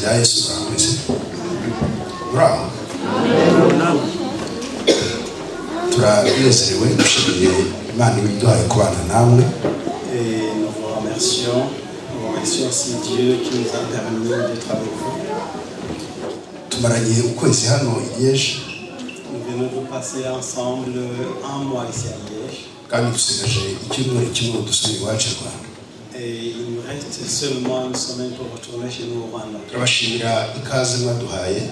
Rya Yesu. Murakomeze, muraho. Turanezerewe, dushimiye Imana ibiduhaye kubana namwe. Et nous vous remercions. Nous remercions aussi Dieu qui nous a permis d'être avec vous. Tumaranye ukwezi hano i Liège. Nous venons de passer ensemble un mois ici à Liège. Kandi dusigaje icyumweru kimwe ngo dusubire iwacu i Rwanda. Et il nous reste seulement une semaine pour retourner chez nous au Rwanda. Turabashimira ikaze mwaduhaye.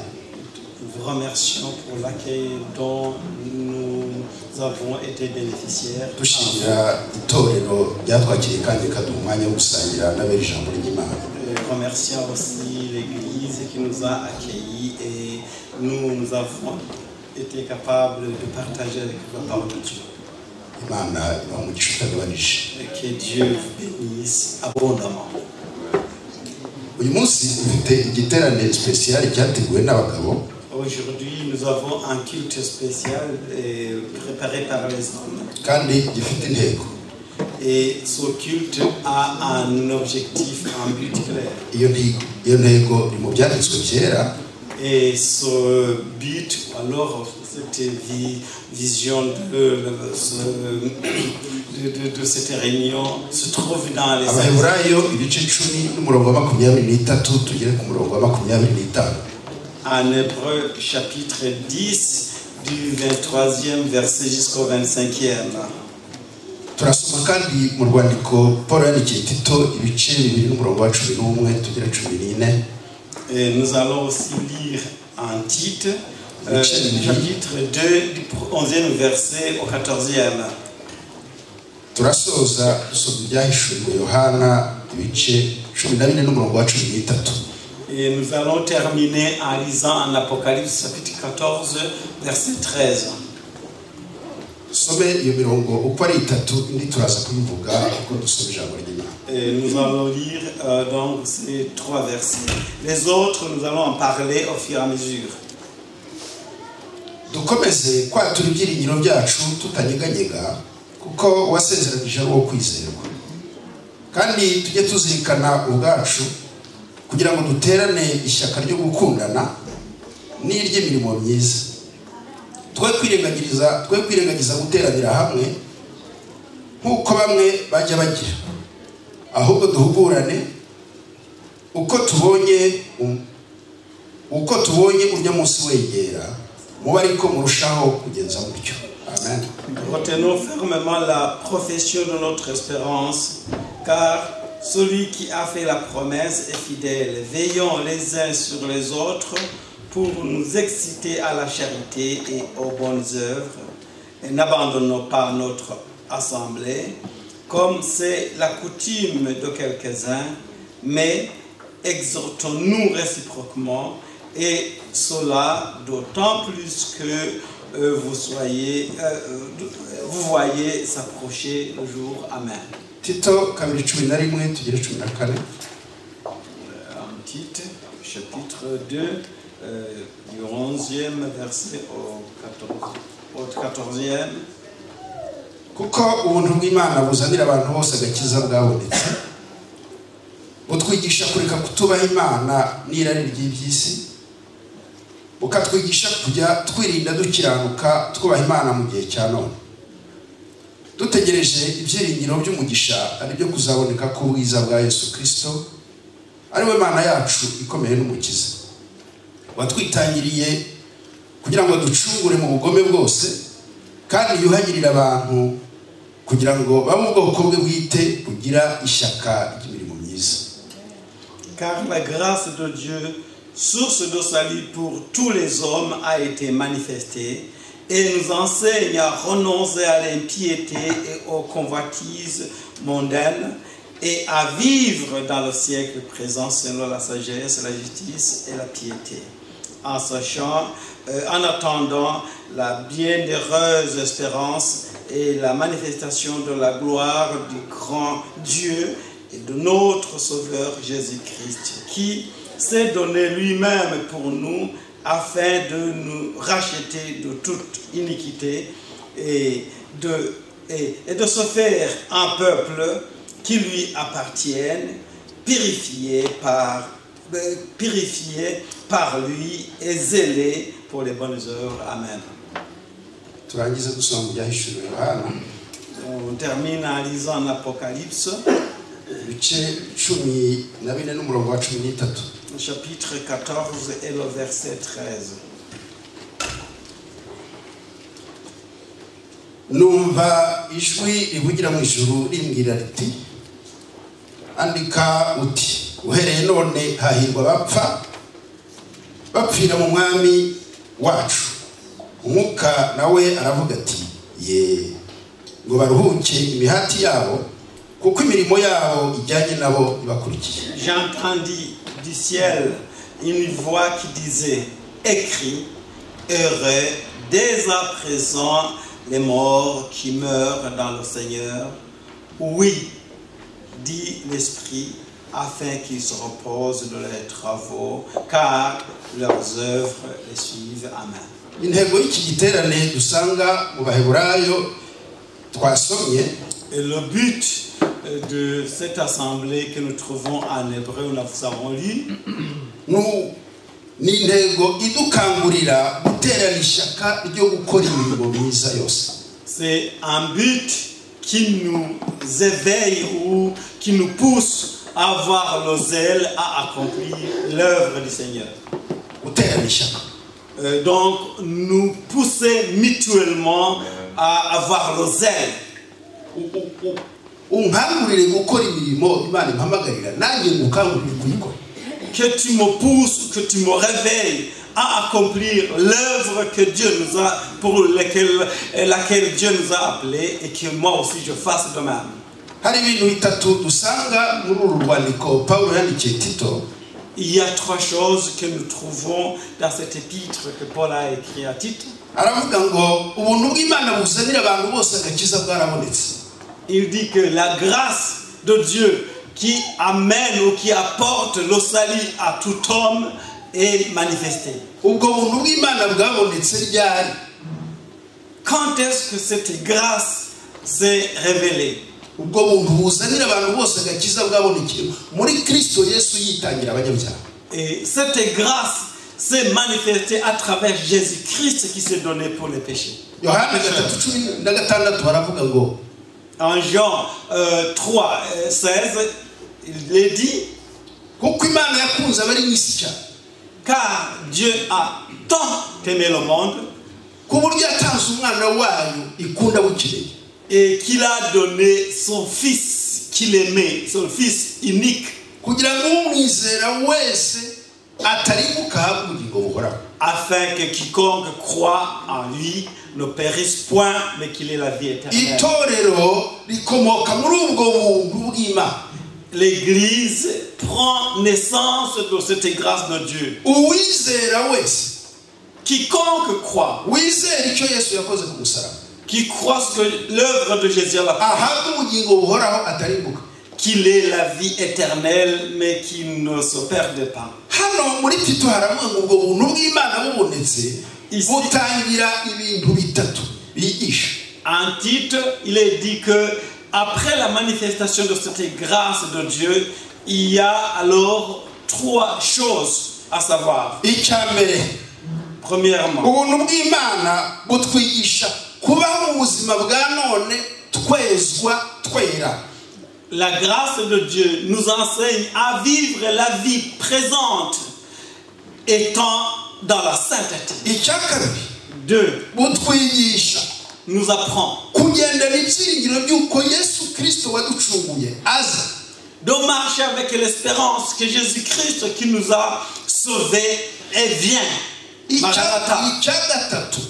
Nous vous remercions pour l'accueil dont nous avons été bénéficiaires. Dushimira itorero ryatwakiriye kandi rikaduha umwanya wo gusangira n'abera ijambo ry'Imana. Et remercions aussi l'Église qui nous a accueillis et nous, nous avons été capables de partager avec vous la parole de Dieu. Imana ibaha umugisha utagabanije. Et que Dieu vous bénisse abondamment. Uyu munsi dufite igiterane spécial cyateguwe n'abagabo. Aujourd'hui, nous avons un culte spécial préparé par les hommes. Kandi gifite intego. Et ce culte a un objectif, un but clair. Iyo ntego iri mu byanditswe byera. Et ce but, ou alors cette vision de cette réunion se trouve dans les Abaheburayo ibice 10 n'umurongo wa 23 tugere ku murongo wa 25. En Hébreu chapitre 10 du 23e verset jusqu'au 25e. Turasoma kandi mu rwandiko Paul yandikiye Tito ibice 2 n'umurongo wa 11 tugere 14. Et nous allons aussi lire en Tite, chapitre 2, du 11e verset au 14e. Turasoza dusoma ibyahishuriwe Yohana ibice 14 n'umurongo wa 13. Et nous allons terminer en lisant en Apocalypse chapitre 14, verset 13. Dusome iyo mirongo uko ari itatu, indi turaza kuyivuga uko dusoma ijambo ry'Imana. Et nous allons lire donc ces trois versets. Les autres, nous allons en parler au fur et à mesure. Dukomeze kwatura ibyiringiro byacu tutanyeganyega, kuko wasezeranije ari uwo kwizerwa. Kandi tujye tuzirikana ubwacu kugira ngo duterane ishyaka ryo gukundana n'iry'imirimo myiza. Twe kwirengagiza guteranira hamwe nk'uko bamwe bajya bagira, ahubwo duhugurane uko tubonye urya munsi wegera, mube ariko murushaho kugenza mutyo. Amen. Retenons fermement la profession de notre espérance, car celui qui a fait la promesse est fidèle. Veillons les uns sur les autres pour nous exciter à la charité et aux bonnes œuvres. Et n'abandonnons pas notre assemblée, comme c'est la coutume de quelques-uns, mais exhortons-nous réciproquement, et cela d'autant plus que vous voyez s'approcher le jour. Amen. Tito 2:11 tugere 14. En Tite, chapitre 2, du 11e verset au 14e. Kuko ubuntu bw'Imana buzanira abantu bose agakiza bwabonetse, butwigisha kureka kutubaha Imana n'irari ry'iby'isi, bukatwigisha kujya twirinda dukiranuka twubaha Imana mu gihe cya none, dutegereje ibyiringiro by'umugisha ari byo kuzaboneka k'ubwiza bwa Yesu Kristo, ari we Mana yacu ikomeye n'Umukiza, watwitangiriye kugira ngo ducungure mu bugome bwose, kandi yuhagirira abantu kugira ngo babe ubwoko bwe bwite bugira ishyaka ry'imirimo myiza. Car la grâce de Dieu, source de salut pour tous les hommes, a été manifestée et nous enseigne à renoncer à l'impiété et aux convoitises mondaines et à vivre dans le siècle présent selon la sagesse, la justice et la piété, en sachant, en attendant la bienheureuse espérance et la manifestation de la gloire du grand Dieu et de notre Sauveur Jésus-Christ, qui s'est donné lui-même pour nous afin de nous racheter de toute iniquité et de se faire un peuple qui lui appartienne, purifié par purifiés par lui et zélés pour les bonnes œuvres. Amen. Turangize dusoma mu Byahishuriwe Yohana. On termine en lisant l'Apocalypse, ibice 14 n'umurongo wa 13. Chapitre 14 et le verset 13. Numva ijwi rivugira mu ijuru rimbwira riti: andika uti uhereye none hahirwa abapfa bapfira mu mwami wacu. Umwuka nawe aravuga ati: ye, ngo baruhuke imihati yabo, kuko imirimo yabo ijyanye nabo ibakurikiye. J'entendis du ciel une voix qui disait: écris, heureux dès à présent les morts qui meurent dans le Seigneur. Oui, dit l'Esprit, afin qu'ils se reposent de leurs travaux, car leurs œuvres les suivent. Amen. Intego y'iki giterane dusanga mu Baheburayo twasomye, Et le but de cette assemblée que nous trouvons en hébreu, nous avons lu, ni intego idukangurira guterana ishyaka ryo gukora imirimo myiza yose. C'est un but qui nous éveille ou qui nous pousse à avoir le zèle à accomplir l'œuvre du Seigneur. Guterana ishyaka. Donc nous pousser mutuellement à avoir le zèle. Unkangurire gukora imirimo Imana impamagarira, nanjye ngukangurire kuyikora. Que tu me pousses, que tu me réveilles à accomplir l'œuvre que Dieu nous a, pour laquelle Dieu nous a appelés, et que moi aussi je fasse de même. Hari ibintu bitatu dusanga muri uru rwandiko Pawulo yandikiye Tito. Il y a trois choses que nous trouvons dans cet épître que Paul a écrit à Tite. Aravuga ngo ubuntu bw'Imana buzanira abantu bose agakiza bwarabonetse. Il dit que la grâce de Dieu qui amène ou qui apporte le salut à tout homme est manifestée. Ubwo buntu bw'Imana bwabonetse ryari? Quand est-ce que cette grâce s'est révélée? Ubwo buntu buzanira abantu bose agakiza bwabonekeye muri Kristo Yesu yitangira abanyabyaha. Et cette grâce s'est manifestée à travers Jésus-Christ qui s'est donné pour les péchés. Yohana 3:16 baravuga ngo, En Jean 3, 16, il est dit, kuko Imana yakunze abari mu isi cyane, car Dieu a tant aimé le monde, ku buryo yatanze umwana wayo ikunda bukireye, et qu'il a donné son fils qu'il aimait, son fils unique, kugira ngo umwizera wese ataribuka ahabwe ubugingo buhoraho, afin que quiconque croit en lui ne périsse point, mais qu'il ait la vie éternelle. Itorero rikomoka muri ubwo buntu bw'Imana. L'Église prend naissance de cette grâce de Dieu. Uwizera wese, quiconque croit, wizera icyo Yesu yakoze ku musaraba, qui croit ce que l'œuvre de Jésus a fait, ahabwe ubugingo buhoraho ataribuka, qu'il ait la vie éternelle, mais qu'il ne se perde pas. Hano muri Tito haravuga ngo ubwo buntu bw'Imana bubonetse butangira ibintu bitatu bigisha. En Tite, il est dit que après la manifestation de cette grâce de Dieu, il y a alors trois choses à savoir. Icya mbere, Premièrement, ubuntu bw'Imana butwigisha kubaho ubuzima bwa none twezwa twera. La grâce de Dieu nous enseigne à vivre la vie présente étant dans la sainteté. Icya kabiri, Deux, butwigisha nous apprend kugendana ibyiringiro by'uko Yesu Kristo waducunguye aza, de marcher avec l'espérance que Jésus-Christ qui nous a sauvés et vient. Maranatha. Icya gatatu,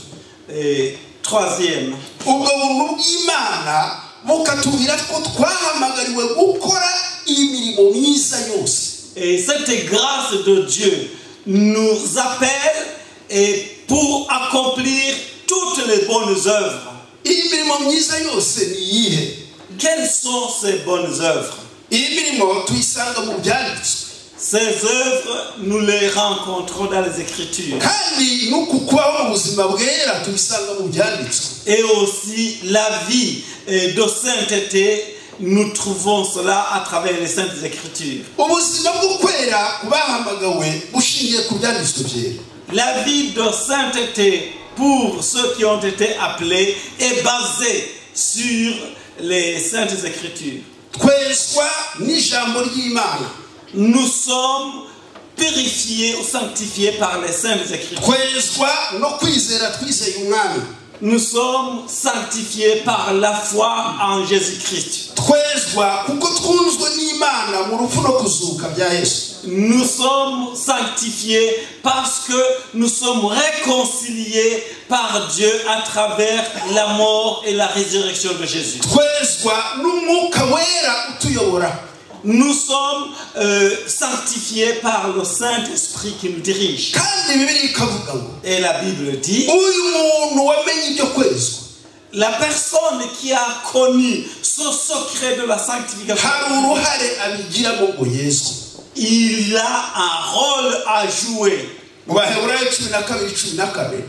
Et troisième, ubwo buntu bw'Imana bukatubwira ko twahamagariwe gukora imirimo myiza yose. Et cette grâce de Dieu nous appelle et pour accomplir toutes les bonnes œuvres. Iyi mirimo myiza yose ni iyihe? Quelles sont ces bonnes œuvres? Iyi mirimo tuyisanga mu byanditswe. Ces œuvres, nous les rencontrons dans les Écritures. Kandi n'uku kubaho mu buzima bwera tubisanga mu byanditswe. Et aussi la vie de sainteté nous trouvons cela à travers les Saintes Écritures. Ubuzima bwo kwera ku bahamagawe bushingiye ku byanditswe byera. La vie de sainteté pour ceux qui ont été appelés est basée sur les Saintes Écritures. Twezwa n'ijambo ry'Imana. Nous sommes purifiés ou sanctifiés par les Saintes Écritures. Twezwa no kwizera twizeye Umwami. Nous sommes sanctifiés par la foi en Jésus-Christ. Twezwa kuko twunzwe n'Imana mu rupfu no kuzuka bya Yesu. Nous sommes sanctifiés parce que nous sommes réconciliés par Dieu à travers la mort et la résurrection de Jésus. Twezwa n'Umwuka Wera utuyobora. Nous sommes sanctifiés par le Saint-Esprit qui nous dirige. Kandi Bibiliya ikavuga ngo Et la Bible dit, uyu muntu wamenye ibyo kwezwa, la personne qui a connu ce secret de la sanctification, hari uruhare abigiramo ngo yezwe. il a un rôle à jouer. Mu Baheburayo 12:14,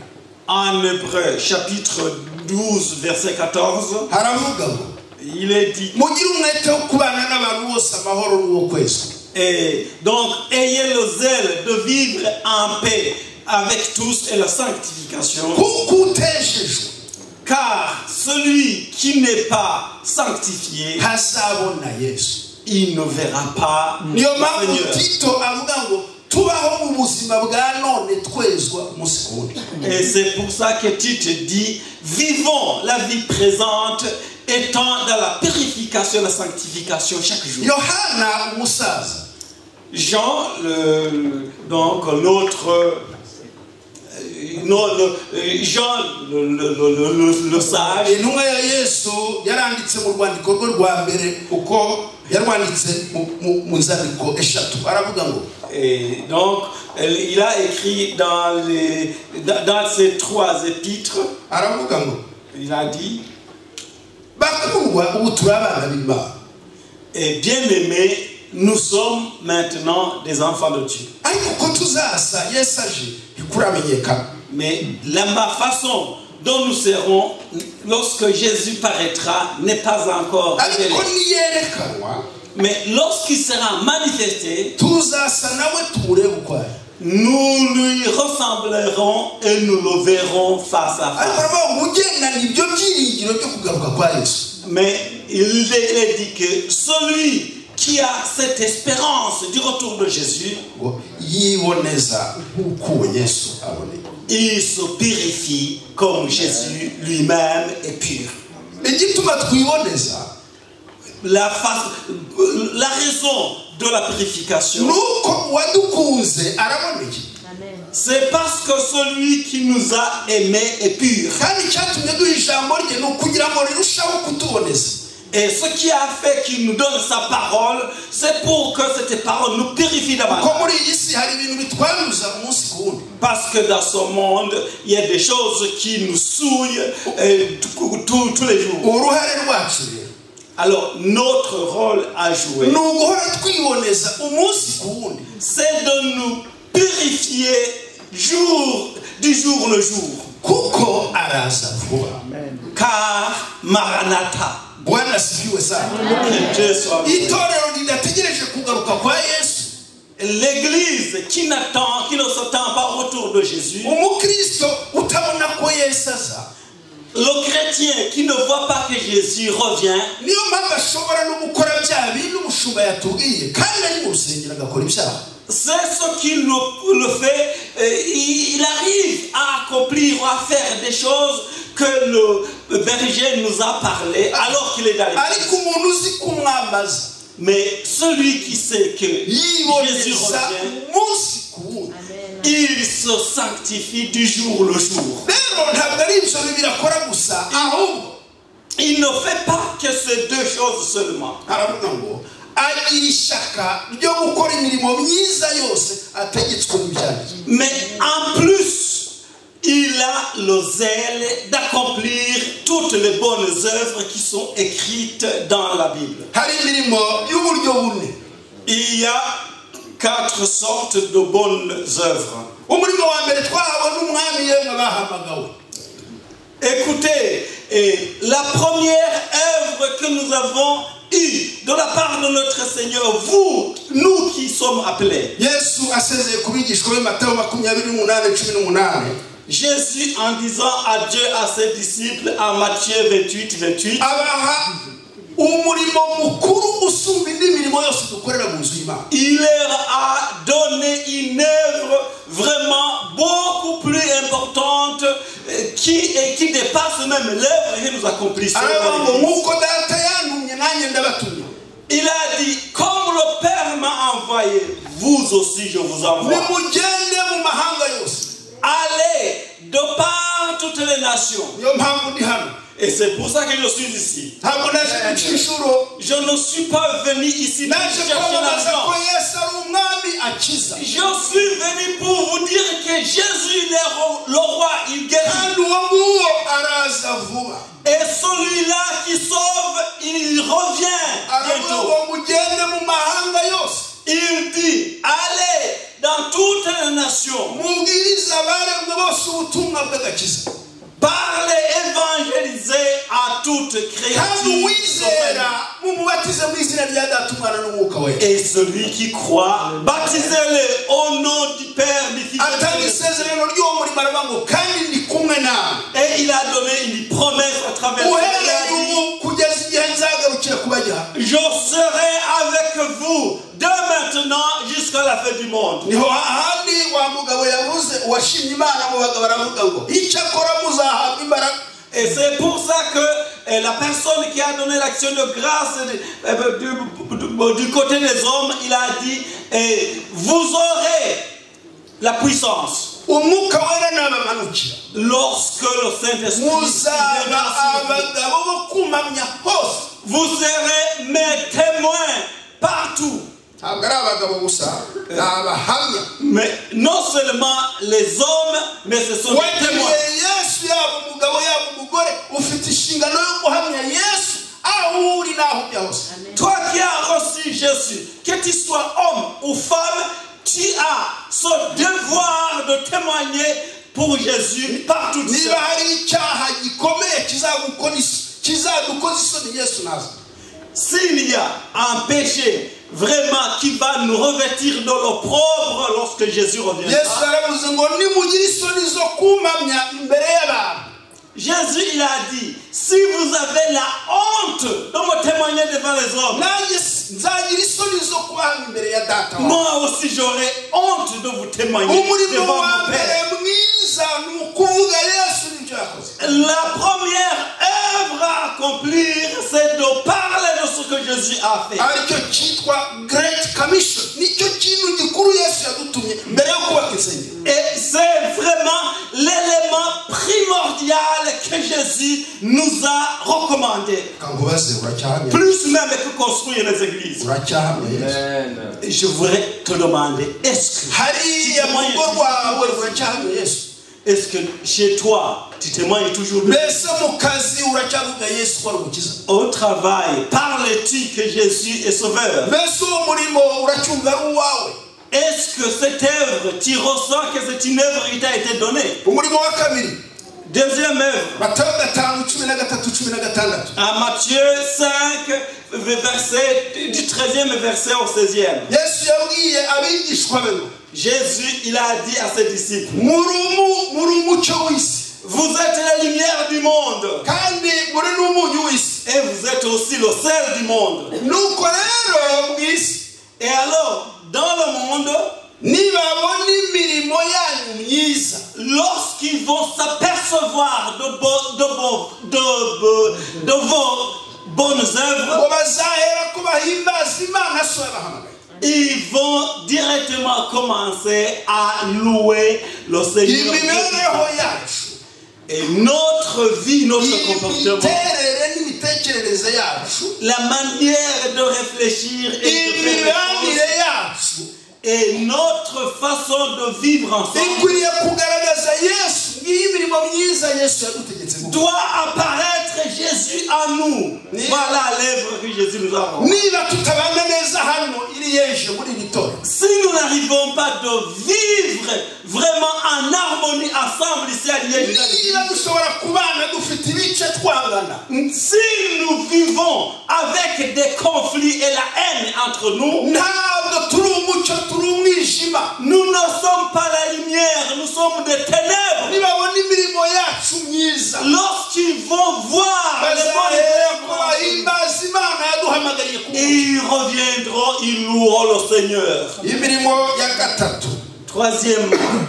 En Hébreux, chapitre 12, verset 14, haravuga ngo il est dit, mugire umwete wo kubana n'abantu bose amahoro n'uwo kwezwa. Et donc, ayez le zèle de vivre en paix avec tous et la sanctification. Kuko utejejwe Car celui qui n'est pas sanctifié, ntazabona Yesu. il ne verra pas le Niyo mpamvu Seigneur. Tito avuga ngo tubaho mu buzima bwa none twezwa umunsi ku wundi. Et c'est pour ça que Tite dit, vivons la vie présente, étant dans la purification et la sanctification chaque jour. Yohana umusaza, Jean, donc l'autre, non, Jean le sage, intumwa ya Yesu yaranditse mu rwandiko rwe rwa mbere, uko yarwanditse mu nzandiko eshatu, aravuga ngo et donc il a écrit dans ces trois épîtres, aravuga ngo il a dit, bakundwa ubu turi abana b'Imana, et bien-aimés, nous sommes maintenant des enfants de Dieu. Ariko uko tuzasa Yesu aje ntikuramenyekana. Mais la façon dont nous serons lorsque Jésus paraîtra n'est pas encore révélée. Ariko niyerekanwa, Mais lorsqu'il sera manifesté, tuzasa nawe tumurebe uko ari. nous lui ressemblerons et nous le verrons face à Ariko face. aravuga ngo ugendana ibyo byiringiro byo kugaruka kwa Yesu, Mais il est dit que celui qui a cette espérance du retour de Jésus, ngo yiboneza nk'uko uwo Yesu aboneye. il se purifie comme Jésus lui-même est pur. Igituma twiboneza, La raison de la purification, nuko uwadukunze araboneye. c'est parce que celui qui nous a aimés est pur. Kandi icyatumye duha ijambo rye ni ukugira ngo rirusheho kutuboneza. Et ce qui a fait qu'il nous donne sa parole, c'est pour que cette parole nous purifie davantage. Kuko muri iyi si hari ibintu bitwanduza umunsi ku wundi. Parce que dans ce monde, il y a des choses qui nous souillent tous les jours. Uruhare rwacu rero, Alors, notre rôle à jouer, ni uguhora twiboneza umunsi ku wundi, c'est de nous purifier du jour le jour. Kuko araza vuba. Car Maranatha. Bwana asifiwe sana. Que Dieu soit béni. Itorero ridategereje kugaruka kwa Yesu, L'église qui n'attend, qui ne s'attend pas au retour de Jésus, umukristo utabona ko Yesu aza, le chrétien qui ne voit pas que Jésus revient, niyo mpamvu ashobora no gukora bya bintu umushumba yatubwiye, kandi ari mu rusengero agakora ibyaha. c'est ce qui le fait, il arrive à accomplir, à faire des choses que le berger nous a parlé alors qu'il est dans l'église. Ariko umuntu uzi kumwambaza, Mais celui qui sait que Jésus yiboneza revient, umunsi ku wundi, il se sanctifie du jour le jour. Rero ntabwo ari ibyo bibiri akora gusa, ahubwo Il ne fait pas que ces deux choses seulement. Aravuga ngo agira ishyaka ryo gukora imirimo myiza yose ategetswe mu byanditswe. Mais en plus, il a le zèle d'accomplir toutes les bonnes œuvres qui sont écrites dans la Bible. Hari imirimo y'uburyo bune. Il y a 4 sortes de bonnes œuvres. Umurimo wa mbere twahawe n'umwami yemwe bahamagawe. Écoutez, et la première œuvre que nous avons eue de la part de notre Seigneur, vous, nous qui sommes appelés. Yesu asezeye ku bigishwa be, Matayo 28:18, Jésus, en disant adieu à ses disciples en Matthieu 28, 28, abaha umurimo mukuru usumba indi mirimo yose dukorera mu nzu y'Imana. Il leur a donné une œuvre vraiment beaucoup plus importante qui dépasse même l'œuvre que nous accomplissons Aravuga dans ngo l'Église. Nk'uko Data yantumye, nanjye ndabatumye. Il a dit, comme le Père m'a envoyé, vous aussi je vous envoie. Nimugende mu mahanga yose. Allez de par toutes les nations. Niyo mpamvu ndi hano. Et c'est pour ça que je suis ici. Ntabwo naje guca inshuro. Je ne suis pas venu ici pour Naje chercher kwamamaza ko l'argent. Yesu ari umwami akiza. Je suis venu pour vous dire que Jésus, il est le roi, il guérit. Kandi uwo nguwo araza vuba. Et celui-là qui sauve, il revient Aravuga bientôt. ngo mugende mu mahanga yose, Il dit, allez dans toutes les nations, mubwirize abaremwe bose ubutumwa bw'agakiza, parlez, évangélisez à toute kandi créature. uwizera mumubatize mu izina rya Data, Umwana n'Umwuka Wera. Et celui qui croit, baptisez-le au nom du Père, du Fils et Atanga du Saint-Esprit. isezerano ry'uwo murimo, aravuga ngo kandi ndi kumwe nawe Et il a donné une promesse à travers il a uhereye dit, ubu kugeza igihe nzagarukira kubajyana. Je serai avec vous de maintenant jusqu'à la fin du monde. Niho hahandi wa mugabo yavuze, uwashimye Imana mu bagabo, aravuga ngo icyakora muzahabwa imbaraga. Et c'est pour ça que la personne qui a donné l'action de grâce du côté des hommes, il a dit, vous aurez la puissance Umwuka Wera nabamanukira, lorsque le Saint-Esprit muzaba viendra sur vous. Abagabo bo kumpamya hose. Vous serez mes témoins partout. Ntabwo ari abagabo gusa, ni abahamya. Mais non seulement les hommes, mais ce sont des Wakiriye témoins. Yesu, yaba umugabo yaba umugore, ufite inshingano yo guhamya Yesu aho uri n'aho ujya hose. Toi qui as reçu Jésus, que tu sois homme ou femme, tu as ce devoir de témoigner pour Jésus partout où tu Niba seras. Hari icyaha gikomeye kizagukora kizadukoza isoni Yesu naza, S'il y a un péché vraiment qui va nous revêtir de l'opprobre lorsque Jésus Yesu reviendra, yaravuze ngo nimugire isoni zo kumpamya imbere y'abantu, Jésus, il a dit, si vous avez la honte de me témoigner devant les hommes, nanjye nzagira isoni zo kubahamya imbere ya Data wawe. Moi aussi j'aurai honte de vous témoigner Umurimo devant wa mon mbere Père. mwiza ni ukuvuga Yesu n'ibyo yakoze. La première œuvre à accomplir, c'est de parler de ce que Jésus a fait. Aricyo cyitwa Great Commission, nicyo kintu gikuru Yesu yadutumye mbere yo kubaka insengero. Et c'est vraiment l'élément primordial que Jésus nous a recommandé. Reka nkubaze, uracyahamya? Plus même que construire les églises. Uracyahamya Yesu? Et je voudrais te demander, est-ce que, Hariya mu rugo rwawe uracyahamya Yesu? Est-ce que chez toi, tu témoignes toujours de Mbese mu kazi uracyavuga Yesu ko ari umukiza? Au travail, parles-tu que Jésus est sauveur? Mbese uwo murimo uracyumva ari uwawe? Est-ce que cette œuvre, tu ressens que c'est une œuvre qui t'a été donnée? Umurimo wa kabiri, Deuxième œuvre, Matayo 5:13-16. À Matthieu 5, verset, du 13e verset au 16e. Yesu yabwiye abigishwa be ngo Jésus, il a dit à ses disciples, muri umucyo w'isi, vous êtes la lumière du monde kandi muri n'umunyu w'isi. Et vous êtes aussi le sel du monde. Nuko rero mu isi, Et alors, dans le monde, nibabona imirimo yanyu myiza, lorsqu'ils vont s'apercevoir de vos bonnes œuvres, ngo bazahera ko bahimbaza Imana So yabahamagaye. Ils vont directement commencer à louer le Seigneur. Imibereho yacu, Et notre vie, notre comportement, imiterere n'imitekerereze yacu, la manière de réfléchir et de faire les imibanire choses, yacu et notre façon de vivre ensemble ikwiriye kugaragaza Yesu. Ngiyi imirimo myiza Yesu yadutegetse gukora. Doit apparaître Jésus en nous. Voilà l'œuvre que Jésus nous a rendue. Niba tutabana neza hano i Liège muri iri torero, Si nous n'arrivons pas de vivre vraiment en harmonie ensemble ici à Liège, niba dushobora kubana dufite ibice twangana, si nous vivons avec des conflits entre nous. Ntabwo turi umucyo, turi umwijima. Nous ne sommes pas la lumière, nous sommes des ténèbres. Nibabona imirimo yacu myiza, Lorsqu'ils vont voir les bonnes bazahera ko œuvres, bahimbaza Imana yaduhamagariye ku ils reviendront, ils loueront le Seigneur. Imirimo ya gatatu, Troisièmement,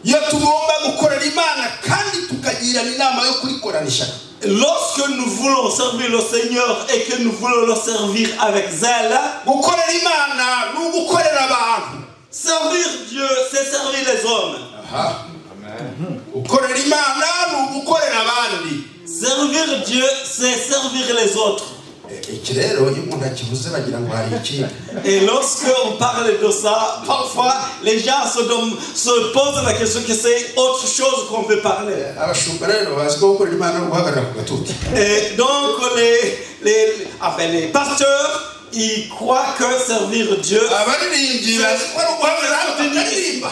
iyo tugomba gukorera Imana kandi tukagirana inama yo kurikorana ishyaka, lorsque nous voulons servir le Seigneur et que nous voulons le servir avec zèle, gukorera Imana ni ugukorera abantu. Servir Dieu, c'est servir les hommes. Aha. Gukorera Imana ni ugukorera abandi. Servir Dieu, c'est servir les autres. E, iki rero iyo umuntu akivuze bagira ngo hari ikindi. Et lorsque on parle de ça, parfois les gens se posent la question que c'est autre chose qu'on veut parler. Abashumba rero bazi ko gukorera Imana ari uguhagarara ku gatuti. Et donc enfin, les pasteurs, ils croient que servir Dieu, Abaririmbyi bazi ko ari uguhagarara hano bakaririmba.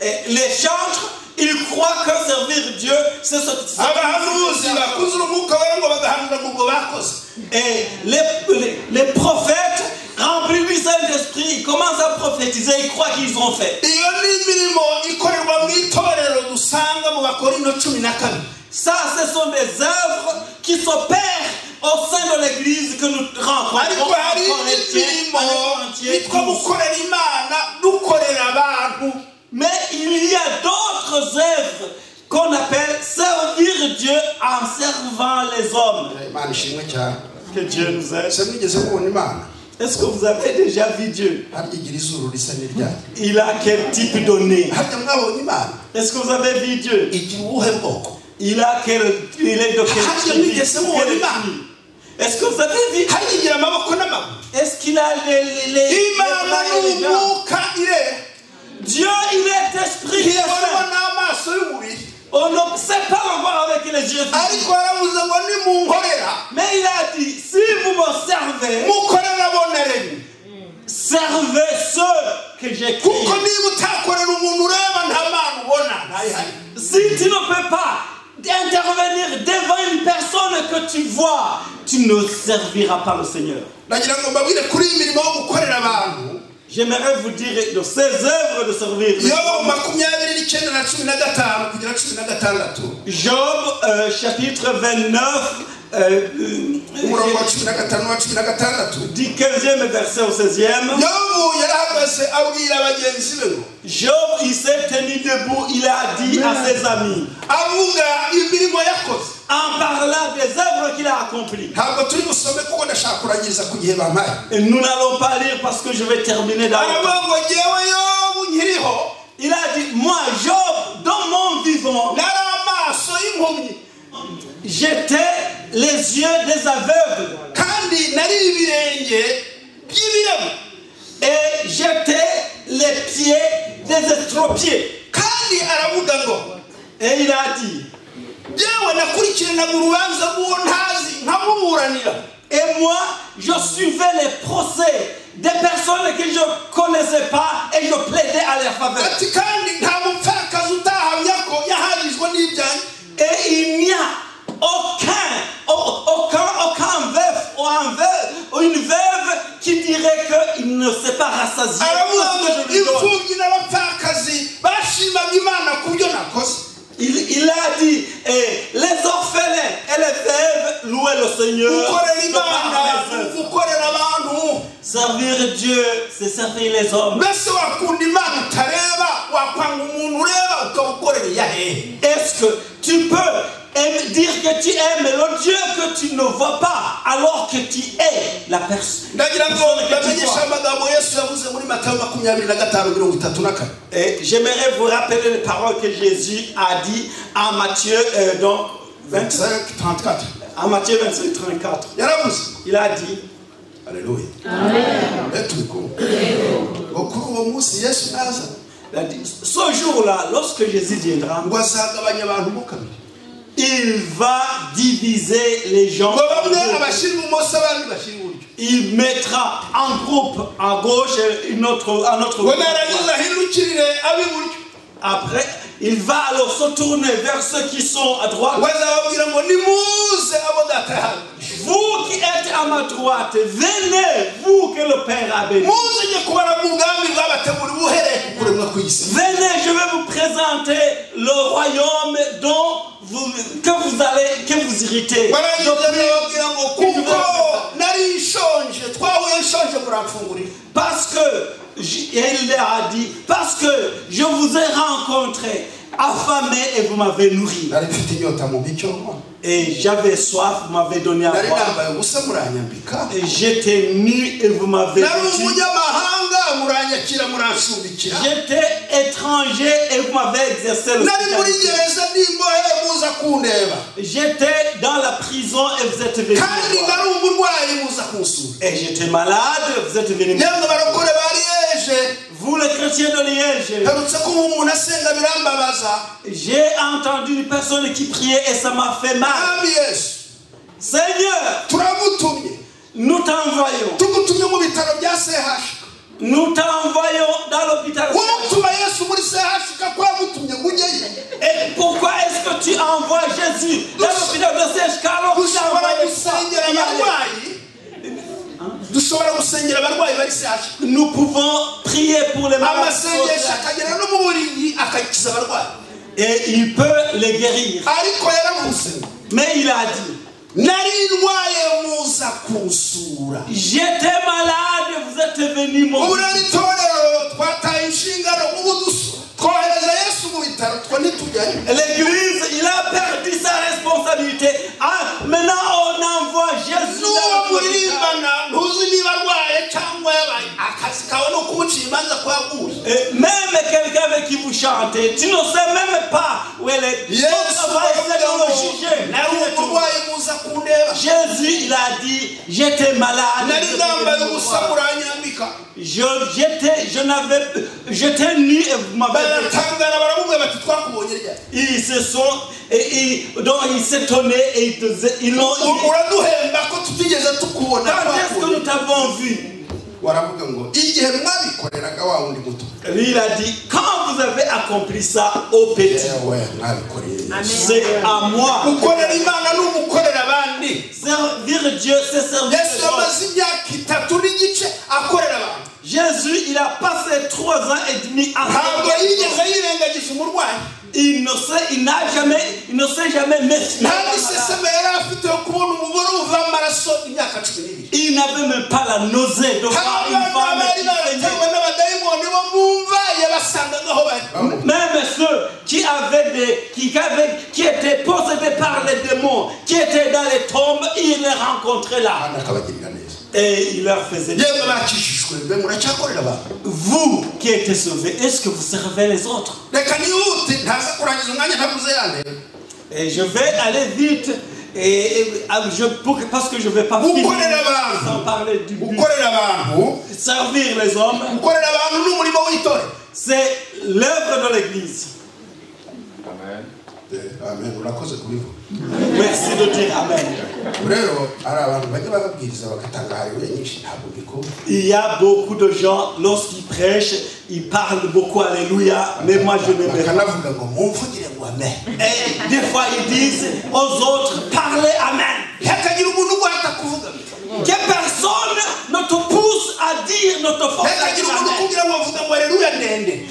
Et les chantres, ils croient que servir Dieu, c'est ce Abahanuzi bakuzura umwuka wera ngo bagahanura ngo ubwo bakoze. Et les prophètes remplis du Saint-Esprit, ils commencent à prophétiser, ils croient qu'ils ont fait. Iyo ni imirimo ikorerwa mu itorero dusanga mu Bakorino 12. Ça, ce sont des œuvres qui s'opèrent au sein de l'église que nous rencontrons Ariko en hari indi Corinthiens, mirimo en Corinthiens yitwa 12. gukorera Imana dukorera abantu. Mais il y a d'autres œuvres qu'on appelle servir Dieu en servant les hommes. Imana ishimwe cyane. Que Dieu nous aide. Ese mwigeze mubona Imana? Est-ce que vous avez déjà vu Dieu? Harya igira izuru risa n'iryanyu? Il a quel type de nez? Harya mwabonye Imana? Est-ce que vous avez vu Dieu? Igira ubuhe bwoko? Il est de quel Harya tribu? mwigeze mubona Quelle Imana? ethnie? Est-ce que vous avez vu? Harya igira amaboko n'amaguru? Est-ce qu'il a les Imana bras et ni les jambes? umwuka, irera. Dieu, il est esprit, il est Ntibonwa saint. n'amaso y'umubiri. On ne sait pas le voir avec les yeux physiques. Ariko yaravuze ngo nimunkorera, Mais il a dit, si vous me servez, mukorera abo naremye. Servez ceux que j'ai Kuko créés. niba utakorera umuntu ureba, nta Mana ubona ntayihari. Si tu ne peux pas intervenir devant une personne que tu vois, tu ne serviras pas le Seigneur. Ndagira ngo mbabwire kuri iyi mirimo yo gukorera abantu. J'aimerais vous dire de ces œuvres de servir. Yobu 29 na 15 kugera 16. Job chapitre 29, Umurongo wa 15 wa 16. du 15e verset au 16e. Yobu yarahagaze abwira bagenzi be ngo, Job, il s'est tenu debout, il a dit à ses amis, avuga imirimo yakoze, en parlant des œuvres qu'il a accomplies. Ntabwo turi busome kuko ndashaka kurangiriza ku gihe bampaye. Et nous n'allons pas lire parce que je vais terminer dans le Aravuga ngo jyewe Yobu nkiriho, Il a dit, moi, Job, dans mon vivant, nari amaso y'impumyi, j'étais les yeux des aveugles kandi nari ibirenge by'ibirema, et j'étais les pieds des estropiés. Kandi aravuga ngo, Et il a dit, jyewe nakurikiranaga urubanza rw'uwo ntazi nkamuburanira, et moi, je suivais les procès des personnes que je ne connaissais pas et je plaidais à leur faveur. Ati kandi nta mupfakazi utahamya ko yahagijwe n'ibyanjye. Et il n'y a aucun veuf ou un veuve, ou une veuve qui dirait qu'il ne s'est pas rassasié. Aravuga Parce ngo que je lui donne. imfubyi n'abapfakazi bashimaga Imana ku byo nakoze. Il a dit, et les orphelins et les veuves louaient le Seigneur Gukorera de par Imana mes œuvres. gukorera abantu. Servir Dieu, c'est servir les hommes. Mbese wakunda Imana utareba, wakwanga umuntu ureba ukabukorera iya hehe? Est-ce que tu peux dire que tu aimes le Dieu que tu ne vois pas alors que tu es la personne Ndagira ngo que tu bamenyeshe vois? Amagambo Yesu yavuze muri Matayo 25:34. Et j'aimerais vous rappeler les paroles que Jésus a dit en Matthieu donc 25, 34. en Matthieu 25, 34. Yaravuze, Il a dit, aleluya, turi kumwe, ngo kuri uwo munsi Yesu naza, il a dit, ce jour-là, lorsque Jésus viendra, ngo azagabanya abantu mo kabiri, il va diviser les gens ngo en bamwe deux. abashyira ibumoso abandi bashyira iburyo, Il mettra un groupe à gauche et un autre ngo groupe à narangiza droite. ahindukirire ab'iburyo, Après, il va alors se tourner vers ceux qui sont à droite. Ngo azababwira ngo nimuze abo Data yahaye. Vous qui êtes à ma droite, venez, vous que le Père a béni. Muze njye kubaraga ubwami bwabateguriwe uhereye ku kuremwa kw'isi. Venez, je vais vous présenter le royaume dont vous, que vous allez, que vous héritez. Barangiza barababwira ngo kuko nari nshonje twahuye nshonje muramfungurira. Parce que, il leur a dit, parce que je vous ai rencontré affamé et vous m'avez nourri. Nari mfite inyota mumpa icyo nywa. Et j'avais soif, vous m'avez donné à Nari boire. nambaye ubusa muranyambika. Et j'étais nu et vous m'avez Nari vêtu. umunyamahanga muranyakira murancumbikira. J'étais étranger et vous m'avez exercé le Nari muri hospitalité. Gereza n'imbohe muza kundeba. J'étais dans la prison et vous êtes venus Kandi me voir. nari umurwayi muza kunsura. Et j'étais malade, vous êtes venus me voir. Yemwe barokore ba Liege, Vous les chrétiens de Liège, mperutse kuba umuntu asenga birambabaza. J'ai entendu une personne qui priait et ça m'a fait mal. Mwami Yesu, Seigneur, turagutumye, nous t'envoyons. Tugutumye mu bitaro bya CHK. Nous t'envoyons dans l'hôpital. Wowe utuma Yesu muri CHK ko yagutumye ngo ujyeyo. Et pourquoi est-ce que tu envoies Jésus dans l'hôpital de CHK alors que tu Dushobora envoies gusengera abarwayi, dushobora gusengera abarwayi bari CHK. Nous pouvons prier pour les malades. Amasengesho akagera no mu buriri akakiza abarwayi. Et il peut les guérir. Ariko yaravuze, Mais il a dit, nari ndwaye muza kunsura. J'étais malade, vous êtes venu Ubu mourir. rero itorero twataye inshingano, ubu twohereza Yesu mu bitaro two ntitujyayo. L'église, il a perdu sa responsabilité. Ah, maintenant on envoie Jésus N'uwo dans l'hôpital. muririmbana ntuzi niba arwaye cyangwa yabaye, akazi kawe ni ukumucira imanza ko yaguye. Et même quelqu'un avec qui vous chantez, tu ne sais même pas où elle est. Yesu Ton travail, c'est de le juger. nari umurwayi muza kundeba. Jésus, il a dit, j'étais malade. Nari nambaye ubusa muranyambika. J'étais nu et vous m'avez vêtu. Baratangara baramubwira bati twakubonye ryari? Ils se sont, et, et, donc ils s'étonnaient et ils l'ont. Uraduhemba ko tutigeze tukubona. Quand est-ce que nous t'avons vu? Waravuga ngo igihe mwabikoreraga wa wundi muto. Lui, il a dit, quand vous avez accompli ça au petit, Yewe mwabikoreye. C'est à moi. Gukorera Imana ni ugukorera abandi. Servir Dieu, c'est servir Yesu les autres. yamaze imyaka itatu n'igice akorera abantu. Jésus, il a passé 3 ans et demi à Ntabwo servir. yigeze yirengagiza umurwayi. Il ne sait, il n'a jamais, il ne s'est jamais méfié. Nta n'iseseme yari afite yo kubona umugore uva amaraso imyaka 12. Il n'avait même pas la nausée de voir une Nta femme bari qui baratewe saignait. n'abadayimoni bo mu mva yabasangaga aho bari. Même ceux qui avaient des, qui étaient possédés par les démons, qui étaient dans les tombes, il les rencontrait là. Kandi akabagirira neza. Et il leur faisait du Yemwe bien. bakijijwe mbe muracyakorera abantu? Vous qui êtes sauvés, est-ce que vous servez les autres? Reka nihute ntaza kurangiza umwanya ntavuze ya ntego. Et je vais aller vite parce que je ne vais pas finir Gukorera abantu. sans parler du but. Gukorera abantu, Servir les hommes, gukorera abantu ni umurimo w'itorero. C'est l'œuvre de l'Église. Amen. Amen, urakoze kubivuga. Merci de dire amen. Rero hari abantu bajya bababwiriza bagatanga haleluya nyinshi ntabwo mbikunda. Il y a beaucoup de gens, lorsqu'ils prêchent, ils parlent beaucoup alléluia, mais moi je n'aime pas. Bakanavuga ngo mumvugire ngo amen. Et des fois ils disent aux autres, parlez amen. Ntihakagire umuntu uguhata kuvuga. Que personne ne te pousse à dire, ne te force à Ntihakagire dire umuntu amen. ukubwira ngo vuga ngo haleluya ndende.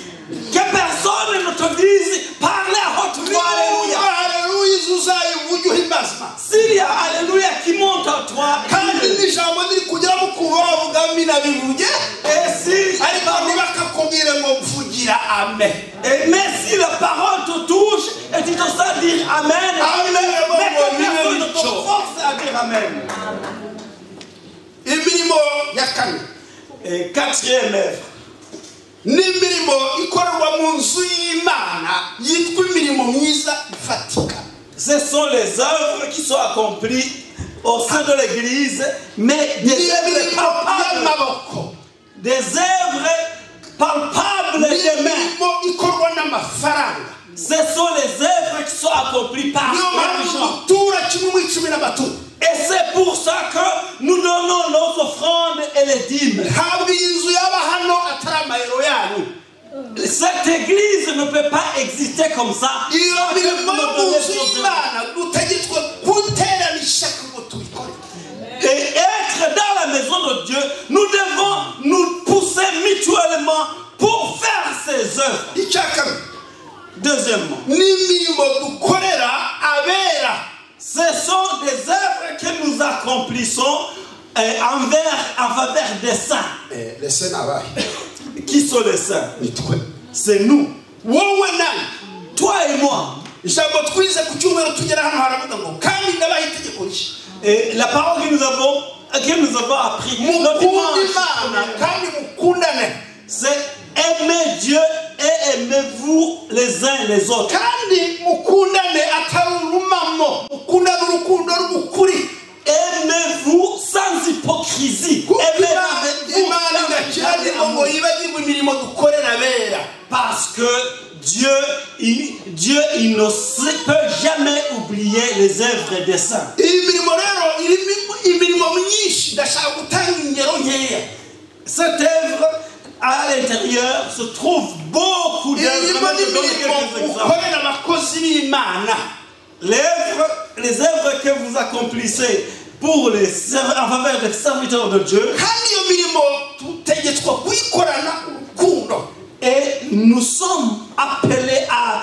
Que personne ne te dise, parlez à haute voix alléluia. Niba haleluya izo uzayivuge uhimbaze Imana. S'il y a alléluia qui monte en toi, Kandi n'ijambo riri kugeramo kuva wavuga amina bivuge. et si, Ariko ntibakakubwire ngo mvugira amen. et mais si la parole te touche et tu te sens dire amen, Amen. mais que personne ne te force à dire amen. Imirimo ya kane Et quatrième œuvre, ni imirimo ikorerwa mu nzu y'Imana yitwa imirimo myiza ifatika. Ce sont les œuvres qui sont accomplies au sein de l'église, mais Ni des œuvres imirimo palpables, y'amaboko, des œuvres palpables ni des mains. imirimo ikorwa n'amafaranga. Ce sont les œuvres qui sont accomplies par Niyo mpamvu l'argent. dutura kimwe mu icumi n'amaturo. Et c'est pour ça que nous donnons nos offrandes et les dîmes. Ntabwo iyi nzu yaba hano atari amayero yanyu. Cette église ne peut pas exister comme ça. Iyo Sans que mirimo vous yo ne mu donniez nzu vos œuvres. y'Imana dutegetswe guterana ishyaka ngo tubikore. Et de Dieu, nous devons nous pousser mutuellement pour faire ces œuvres. Icya kabiri, Deuxièmement, n'imirimo dukorera abera. Ce sont des œuvres que nous accomplissons en faveur des saints. Eh, les saints ni abahe? Qui sont les saints? Ni twe. C'est nous. Wowe nanjye. Toi et moi. Ijambo twize ku cyumweru tugera hano haravuga ngo kandi ndabaha itegeko rishya. Et la parole que nous avons appris le Mukunde dimanche, Imana kandi mukundane. C'est aimer Dieu et aimez-vous les uns les autres. Kandi mukundane atari urumamo, mukundane urukundo rw'ukuri. Aimez-vous sans hypocrisie. Kuko Aimez-vous Imana idakiranirwa ngo yibagirwe imirimo dukorera abera. Parce que Dieu, il ne peut jamais oublier les œuvres des saints. Iyi mirimo rero irimo imirimo myinshi, ndashaka gutanga ingero nkeya. Cette œuvre, à l'intérieur, se trouve beaucoup d'œuvres. Irimo Je donne n'imirimo quelques exemples. ukorera abakozi b'Imana. Les œuvres que vous accomplissez en faveur des serviteurs de Dieu, Kandi iyo mirimo tutegetswe kuyikorana urukundo. Et nous sommes appelés à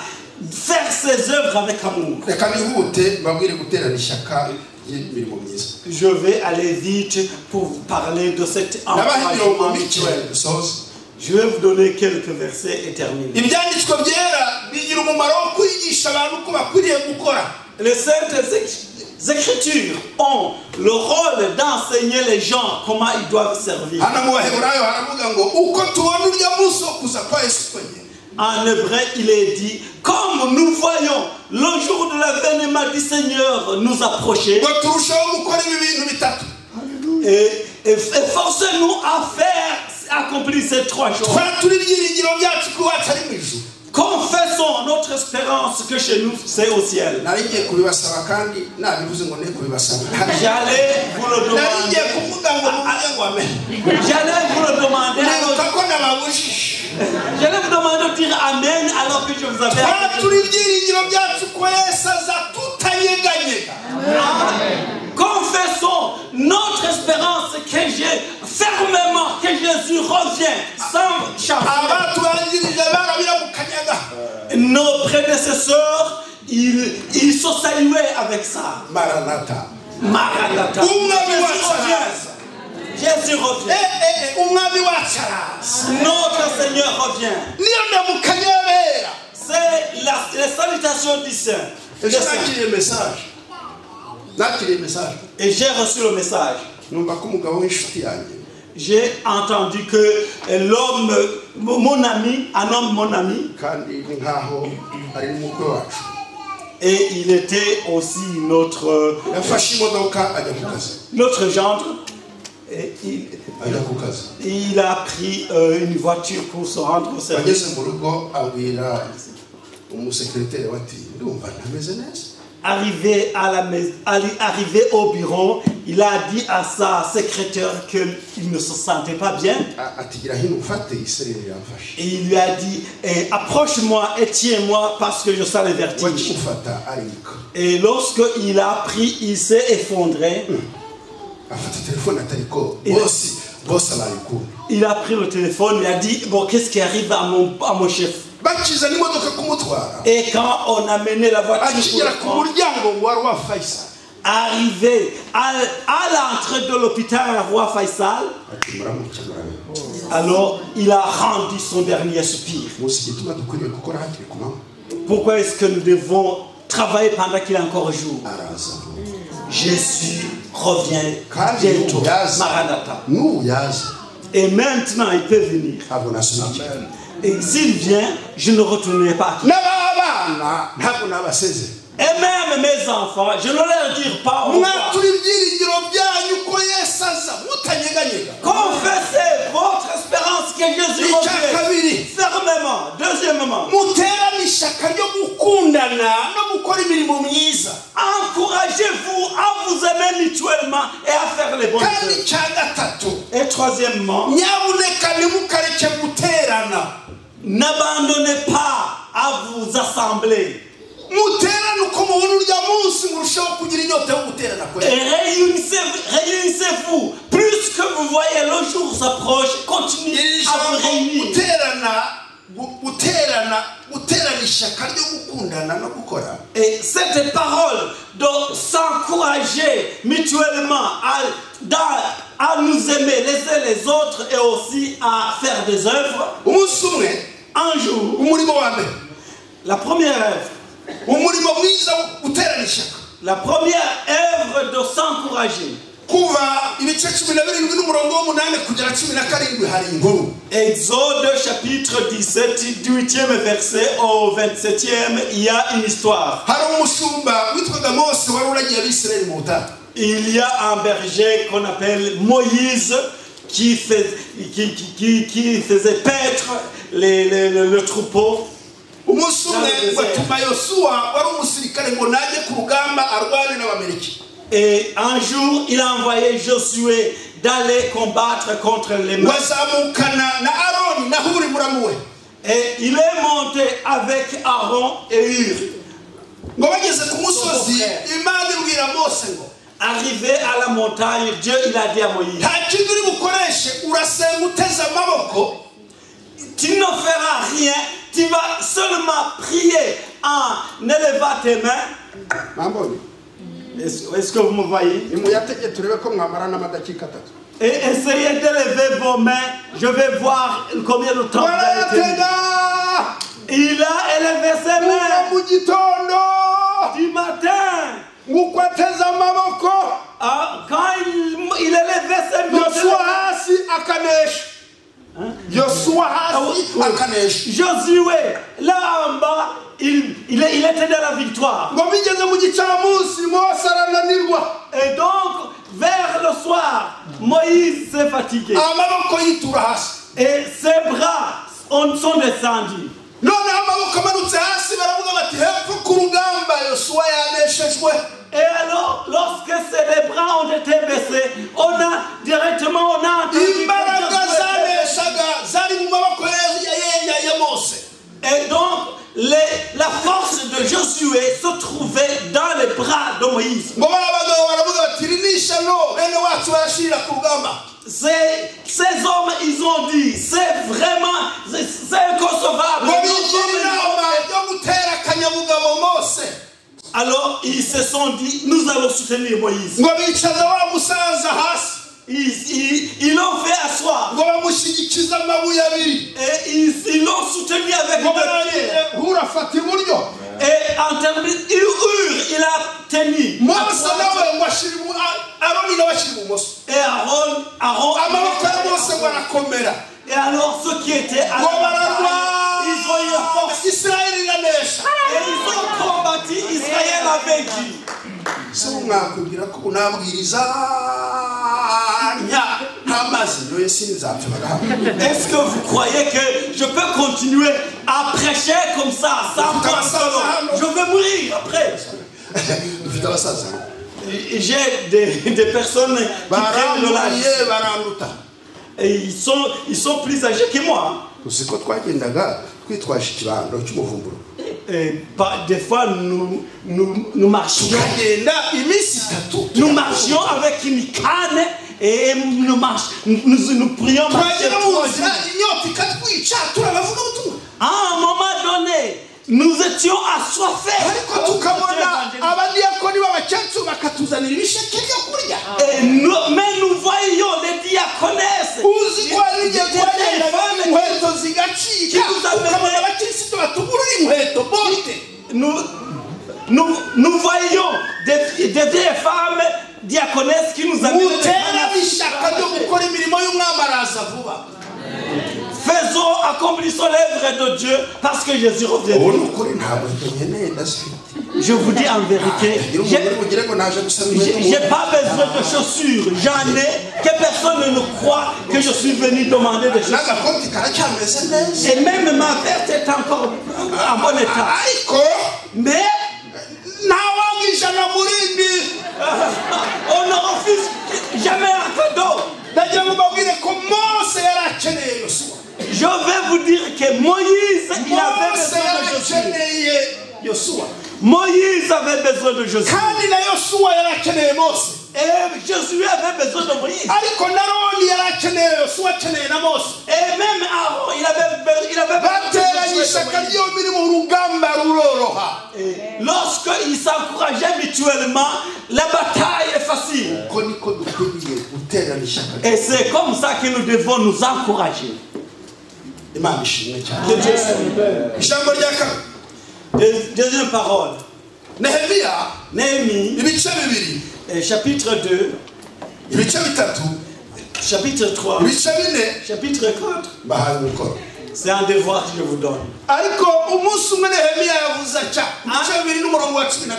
faire ces œuvres avec amour. Reka nihute mbabwire guterana ishyaka ry'imirimo myiza. Je vais aller vite pour vous parler de cet Ndabaha imirongo encouragement mike mutuel. dusoze. Je vais vous donner quelques versets et terminer. Ibyanditswe byera bigira umumaro wo kwigisha abantu uko bakwiriye gukora. Les Saintes Écritures ont le rôle d'enseigner les gens comment ils doivent servir. Hano mu Baheburayo haravuga ngo uko tubona urya munsi wo kuza kwa Yesu kwegera, En hébreu, il est dit, comme nous voyons le jour de l'avènement du Seigneur nous approcher, ngo turusheho gukora ibi bintu bitatu. et forcez-nous à faire, accomplir ces trois choses. Twatura ibyiringiro byacu ko iwacu ari mu ijuru. Confessons notre espérance que chez nous, c'est au ciel. Nari ngiye kubibasaba kandi nabivuze ngo ne kubibasaba. J'allais vous le Nari demander. ngiye kuvuga ngo muvuge ngo amen. J'allais vous le demander. Nibuka ko nababujije. J'allais vous demander de dire amen alors que je vous avais Twatura ibyiringiro byacu ko Yesu aza tutanyeganyega. Confessons notre espérance que j'ai fermement que Jésus revient sans chanceler. Abatubanjirije barabiramukanyaga. Nos prédécesseurs, ils se saluaient avec ça. Maranata. Maranatha. Umwami Jésus wacu revient. araza. Jésus revient. Eh, eh, eh, umwami wacu araza. Notre Seigneur revient. Niyo ndamukanya y'abera. C'est les salutations du Saint. Ejo nakiriye message, nakiriye message. Et j'ai reçu le message. Numva ko umugabo w'inshuti yanjye, J'ai entendu que l'homme, mon ami, un homme, mon ami, kandi ni nkaho ari n'umukwe wacu, et il était aussi notre, yafashe imodoka ajya ku kazi. notre gendre. Et il, Ajya ku kazi. il a pris une voiture pour se rendre au service. Ageze mu rugo abwira umusekiroteri we ati ndumva ntameze neza. Arrivé, à la mais- arrivé au bureau, il a dit à sa secrétaire qu'il ne se sentait pas bien. A- ati gira hino ufate isereri iramfashe. Et il lui a dit, eh, approche-moi et tiens-moi parce que je sens le vertige. Akimufata arika. Et lorsque il a pris, il s'est effondré. Afata telefone ati ariko bosi bosi abaye ukundi. Il a pris le téléphone, il a dit, bon, qu'est-ce qui arrive à mon chef? Bakizana imodoka kumutwara, Et quand on a mené la voiture pour akigera le ku prendre, muryango wa Roi Faisal, arrivé à l'entrée de l'hôpital à Roi Faisal, ati muramuke murabe. Alors il a rendu son dernier soupir. Muzi igituma dukwiriye gukora hakiri ku manywa? Pourquoi est-ce que nous devons travailler pendant qu'il est encore jour? Araza vuba. Jésus revient Kandi bientôt. yaza. Maranatha. N'ubu yaza, Et maintenant, il peut venir. ntabwo nasubira. Et s'il vient, je ne retournerai pas. N'ababana ntabwo nabasezera. Et même mes enfants, je ne leur dirai pas au revoir. Mwatura ibyiringiro byanyu ko Yesu aza mutanyeganyega. Confessez votre espérance que Jésus Icya revient. kabiri, Fermement. Deuxièmement, muterane ishyaka ryo gukundana no gukora imirimo myiza. Encouragez-vous à vous aimer mutuellement et à faire les bonnes Kandi œuvres. icya gatatu, Et troisièmement, nyabuneka ntimukareke guterana. N'abandonnez pas à vous assembler. Muterane uko mubona urya munsi murushaho kugira inyota yo guterana Et kwera. réunissez-vous plus que vous voyez s'approche, continuez Iri à vous jambo réunir. Guterana guterana guterana ishyaka ryo gukundana no gukora. Et cette parole de s'encourager mutuellement à nous aimer les uns les autres et aussi à faire des œuvres. Umunsi umwe Un jour, umurimo wa mbere la première œuvre, umurimo mwiza wo guterana ishyaka la première œuvre de s'encourager. Kuva ibice 17 n'umurongo w'umunani kugera 17 hari inkuru. Exode chapitre 17, du 8e verset au 27e, il y a une histoire. Hari umushumba witwaga Mose wari uragiye Abisirayeli mu butayu. Il y a un berger qu'on appelle Moïse qui faisait paître le troupeau. Umunsi umwe batuma Yosuwa wari umusirikare ngo najye ku rugamba arwane n'Abamaleki. Et un jour, il a envoyé Josué d'aller combattre contre les Ngo Maures. azamukana na Aroni na Huri muramu we. Et il est monté avec Aaron et Hur. Ngo bageze ku musozi Imana ibwira Mose ngo Arrivé à la montagne, Dieu il a dit à Moïse, nta kindi uri bukoreshe urasenga uteze amaboko. Tu ne feras rien, tu vas seulement prier en élevant tes mains. Mwambonye? Est-ce que vous me voyez? Nimuyatege turebe ko mwamara n'amadakika atatu. Et essayez d'élever vos mains, je vais voir combien de temps vous allez tenir. Barayatega. Il a élevé ses Kuva mains mu gitondo du matin. nguko ateze amaboko. Ah, quand il élevait ses mains, Yosuwa hasi akanesha. Yosuwa hasi akanesha. Josué, là en bas, il était dans la victoire. Ngo bigeze mu gicamunsi Mose arananirwa. Et donc, vers le soir, Moïse s'est fatigué. Amaboko yitura hasi. Et ses bras sont descendus. Noneho amaboko amanutse hasi baravuga bati hepfo ku rugamba Yosuwa yaneshejwe. Et alors, lorsque les bras ont été baissés, on a directement, on a entendu que Imbaraga Josué- zaneshaga zari mu maboko ya Mose. Et donc, la force de Josué se trouvait dans les bras de Moïse. Ngo ba bagabo baravuga bati iri ni ishyano bene wacu barashirira ku rugamba. Ces hommes, ils ont dit, c'est vraiment, c'est inconcevable. Ngo bigira inama yo gutera akanyabugabo Mose. Alors, ils se sont dit, nous allons soutenir Moïse. Ngo bicaza wa musaza hasi. Ils l'ont fait asseoir. Ngo bamushyigikiza amabuye abiri. Et ils l'ont soutenu avec Ngo deux barangije pierres. Huri afata iburyo. Et en termes de Hur, il a tenu. Mose nawe ngo ashira Aroni nawe ashyira ibumoso. Et Aaron, Amaboko ya Mose ngo arakomera. Et alors ceux qui étaient à Ngo la bararwana. bataille, ils ont eu la force. Isirayeli iranesha. Et ils ont combattu, Israël a vaincu. Se mwakwibwira ko unabwiriza nta mazi nyoye sinzapfa bagahamya? Est-ce que vous croyez que je peux continuer à prêcher comme ça, sans boire de l'eau? Je vais mourir après. Dufite abasaza. J'ai des personnes qui prennent de l'âge. Barambuye baranduta. Et ils sont plus âgés que moi. Uzi ko twagendaga twitwaje ikibando cy'umuvumburo. Et des fois, nous marchions. Tukagenda iminsi itatu. Nous marchions avec une canne et nous prions marcher Twagera mu 3 nzira jours. inyota ikatwica turabavuga ubutumwa. À un moment donné, nous étions assoiffés. Ariko tukabona abadiyakoni b'abakecuru bakatuzanira ibisheke byo kurya. Et nous, mais nous voyions les diaconesses. Uzi ko hari igihe Des twagendaga femmes inkweto zigacika ukabona abakirisitu batugurira inkweto bote. Nous voyions des vieilles femmes diaconesses qui nous amenaient des Muterane pains. ishyaka ryo gukora imirimo y'umwami araza vuba. Faisons, accomplissons l'œuvre de Dieu parce que Jésus revient. Ubu ni ukuri nta nkweto nkeneye ndazifite. Je vous dis en vérité, Ngira j'ai umuntu uri bugire ngo naje gusaba inkweto mu j'ai pas besoin de chaussures, j'en ai, que personne ne croit que je suis venu demander des chaussures. N'agakoti karacyameze neza. Et même ma veste est encore en bon état. Ariko Mais ntawanga ijana mu rindi. on ne refuse jamais un cadeau. Ndagira ngo mbabwire ko Mose yari akeneye Yosuwa. Je vais vous dire que Moïse, il avait Mose besoin yari de Josué. akeneye Yosuwa. Moïse avait besoin de Josué. Kandi na Yosuwa yari akeneye Mose. Et Josué avait besoin de Moïse. Ariko na Aroni yari akeneye Yosuwa. Yosuwa akeneye na Mose. Et même Aaron, il avait Bateranye besoin de ishyaka Moïse. Ryombi mu rugamba ruroroha. Et lorsqu'ils s'encourageaient mutuellement, la bataille est facile. Uko niko dukwiriye guterana ishyaka. Et c'est comme ça que nous devons nous encourager. Imana ishimwe cyane. Que Dieu soit béni. Ijambo rya kabiri. Deuxième parole. Nehemiya Néhémie, ibice bibiri, chapitre 2, ibice bitatu, chapitre 3, ibice bine. Chapitre 4. Bahaye umukoro. C'est un devoir que je vous donne. Ariko umunsi umwe Nehemiya yavuze atya ibice bibiri n'umurongo wa 17.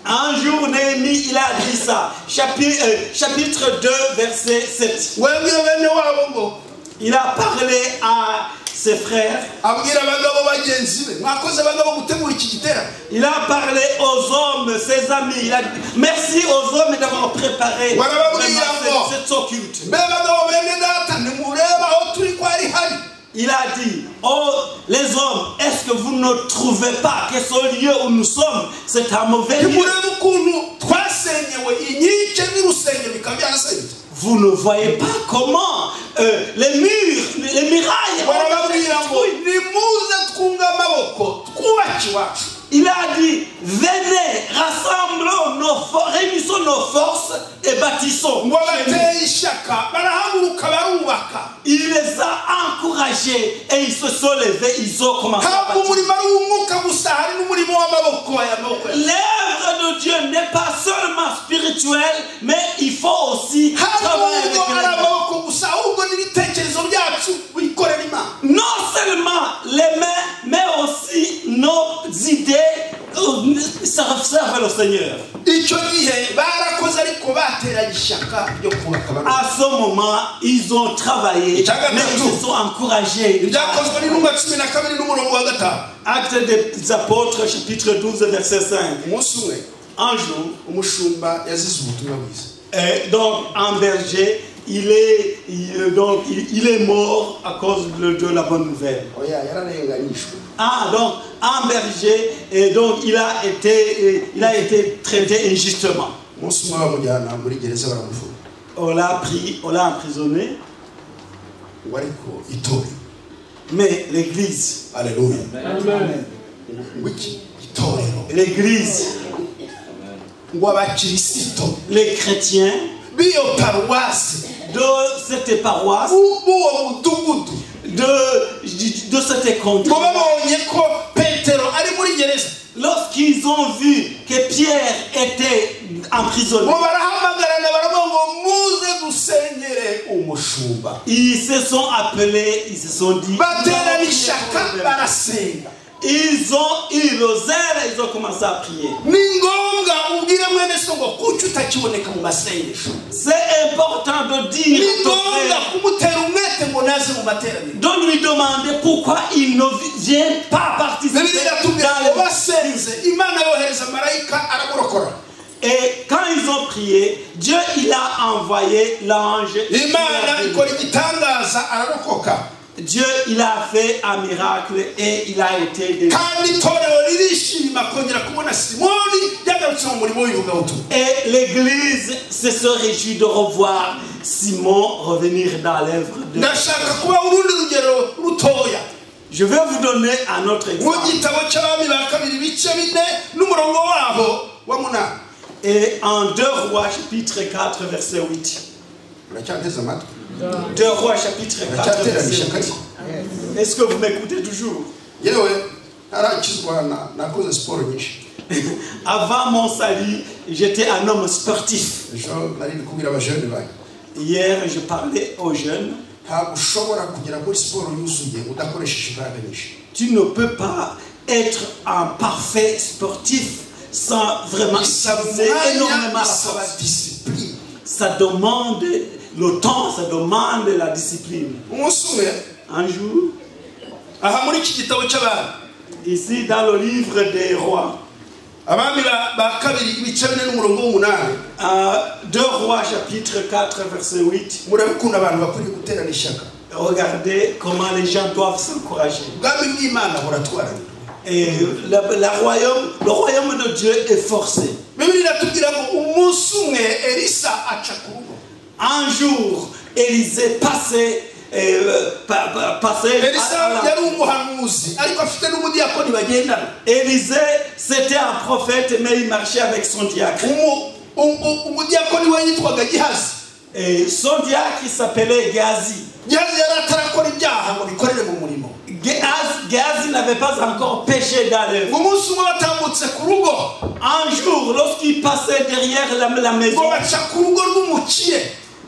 Un jour, Néhémie, il a dit ça. Chapitre 2, verset 7. Ngo yabwiye bene wabo ngo Il a parlé à ses frères. Abwira abagabo bagenzi be mwakoze abagabo gutegura iki giterane. Il a parlé aux hommes, ses amis. Il a dit merci aux hommes d'avoir préparé Voilà, vraiment voilà, cette culte. Mbe bagabo bene data nimureba aho turi ko ari habi. Il a dit, oh les hommes, est-ce que vous ne trouvez pas que ce lieu où nous sommes, c'est un mauvais lieu? Ntimurebe ukuntu twasenyewe inkike n'urusengero bikaba byarasenyutse. Vous ne voyez pas comment les murs, les murailles ont été Barababwira ngo détruites. Nimuze twunge amaboko twubake iwacu. Il a dit, venez, rassemblons nos forces, réunissons nos forces et bâtissons Ngo chez nous. abateye ishyaka barahaguruka barubaka. Il les a encouragés et ils se sont levés, ils ont commencé à Ntabwo bâtir. Umurimo ari uw'umwuka gusa hari n'umurimo w'amaboko aya maboko. L'œuvre de Dieu n'est pas seulement spirituelle, mais il faut aussi travailler Ntabwo avec ari les mains. Amaboko gusa ahubwo n'ibitekerezo byacu bikorera Imana. Non seulement les mains, mais aussi nos idées servent le Seigneur. Icyo gihe barakoze ariko bateranye ishyaka ryo kubaka bano. À ce moment, ils ont travaillé, mais ils se sont encouragés. Ibyakozwe n'intumwa 12 n'umurongo wa 5. Actes des Apôtres, chapitre 12, verset 5. Umunsi umwe Un jour, umushumba yazize ubutumwa bwiza. Donc un berger, donc, il est mort à cause de la bonne nouvelle. Oya yararenganyijwe. Ah, donc un berger, et donc il a été traité injustement. Umunsi umwe bamujyana muri gereza baramufunga. On l'a pris, on l'a emprisonné, Ngo ariko itorero mais l'église, aleluya ngo iki itorero l'église, ngo abakirisito les chrétiens b'iyo paruwasi de cette paroisse, b'uwo mudugudu de cette contrée, ngo babonye ko Petero ari muri gereza lorsqu'ils ont vu que Pierre était emprisonné, ngo barahamagarana baravuga ngo muze dusengere umushumba. Ils se sont appelés, ils se sont dit, Baterana ishyaka barasenga. Ils ont eu le zèle, ils ont commencé à prier. Ni ngombwa ubwire mwene so ngo kuki utakiboneka mu masengesho. C'est important de dire Ni à ton ngombwa frère, kumutera umwete ngo naze mu materaniro. De lui demander pourquoi il ne vient pas participer Bibiliya iratubwira dans ngo les. basenze Imana yohereza marayika aramurokora. Et quand ils ont prié, Dieu, il a envoyé l'ange. Imana ikora igitangaza ararokoka. Dieu, il a fait un miracle et il a été délivré. Kandi itorero ririshima kongera kubona Simoni yagarutse mu murimo w'ivugabutumwa. Et l'église se serait réjouie de revoir Simon revenir dans l'œuvre de. Ndashaka kuba urundi rugero rutoya. Je vais vous donner un autre Mu exemple. Gitabo cy'Abami ba kabiri ibice bine n'umurongo waho wa munani. Et en 2 Rois chapitre 4 verset 8. Uracyanteze amatwi? 2 Rois chapitre 4 Uracyaterana verset ishyaka 8. ariko? Est-ce que vous m'écoutez toujours? Yewe ntarakizwa nakoze siporo nyinshi. Avant mon salut, j'étais un homme sportif. Ejo nari ndi kubwira abajene banjye. Hier, je parlais aux jeunes. Ntabwo ushobora kugera muri siporo yuzuye udakoresheje imbaraga nyinshi. Tu ne peux pas être un parfait sportif sans vraiment Bisaba utiliser umwanya énormément la bisaba force. Discipline. Ça demande le temps, ça demande la discipline. Umunsi umwe Un jour, aha muri iki gitabo cy'Abami ici dans le livre des Rois, Abami ba kabiri ibice bine n'umurongo w'umunani. 2 Rois chapitre 4 verset 8, Murebe ukuntu abantu bakwiriye guterana ishyaka. Regardez comment les gens doivent s'encourager. Ubwami bw'Imana buratwaranirwa. Et le royaume de Dieu est forcé. Bibiliya iratubwira ngo umunsi umwe Elisa aca ku rugo. Un jour, Élisée passait passé. Elisa yari umuhanuzi ariko afite n'umudiyakoni bagendana. Élisée, c'était un prophète, mais il marchait avec son diacre. Umudiyakoni we yitwaga Gihazi. Et son diacre, il s'appelait Géasi. Gihazi yari atarakora ibyaha ngo bikorere mu murimo. Géasi n'avait pas encore péché dans le. Umunsi umwe batambutse ku rugo. Un jour, lorsqu'il passait derrière la maison, ngo baca ku rugo rw'umukire.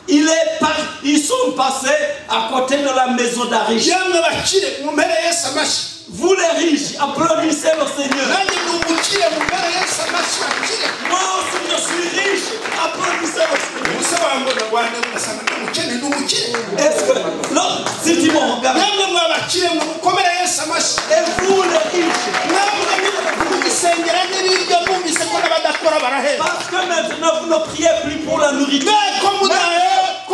Ils sont passés à côté de la maison d'un riche. Yemwe bakire, mumpere Yesu amashyi. Vous les riches, applaudissez le Seigneur. Nanjye ndi umukire, mumpere Yesu amashyi bakire. Moi aussi je suis riche, applaudissez le Seigneur. Ubuse wambona Rwanda ugasanga ndi umukene, ndi umukire. Est-ce que non, si tu me regardes. Yemwe mwa bakire, mukomere Yesu amashyi. Et vous les riches, mwebwe mugisengera n'ibiryo mwumvise ko n'abadakora barahera. Parce que maintenant vous ne priez plus pour la nourriture. Ko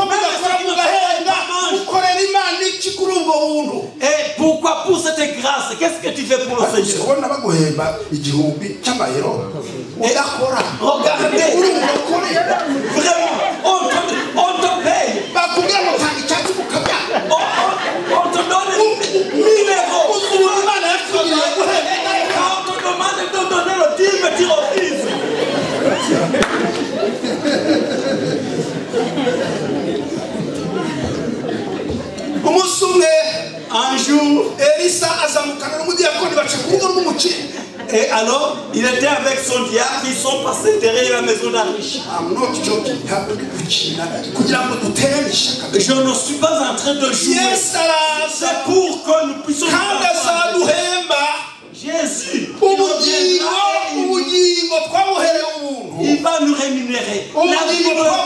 mudakora mugahenda, ukorera Imana iki kuri ubwo buntu? Et pourquoi pour cette grâce, qu'est-ce que tu fais pour le Seigneur? Ubona baguhemba 1000 cy'amayero udakora. Regardez, vraiment, on te paye. Bakubwira ngo tanga icyatsi ukabyanga. On te donne 1000 euros. Imana yakugiriye guhemba. Et quand on te demande de donner le dîme, tu refuses. Umunsi umwe, un jour, Elisa azamukana n'umudiyakoni baca ku rugo rw'umukire. Et alors, il était avec son diacre, ils sont passés derrière la maison d'un riche. I'm not joking. Ntabwo ndi gukina kugira ngo duterane ishyaka. Je ne suis pas en train de jouer. Yesu araza. C'est pour que nous puissions. Kandi azaduhemba. Jésus, ubugingo twamuhereye ubuntu. Il va nous rémunérer. La vie nous l'a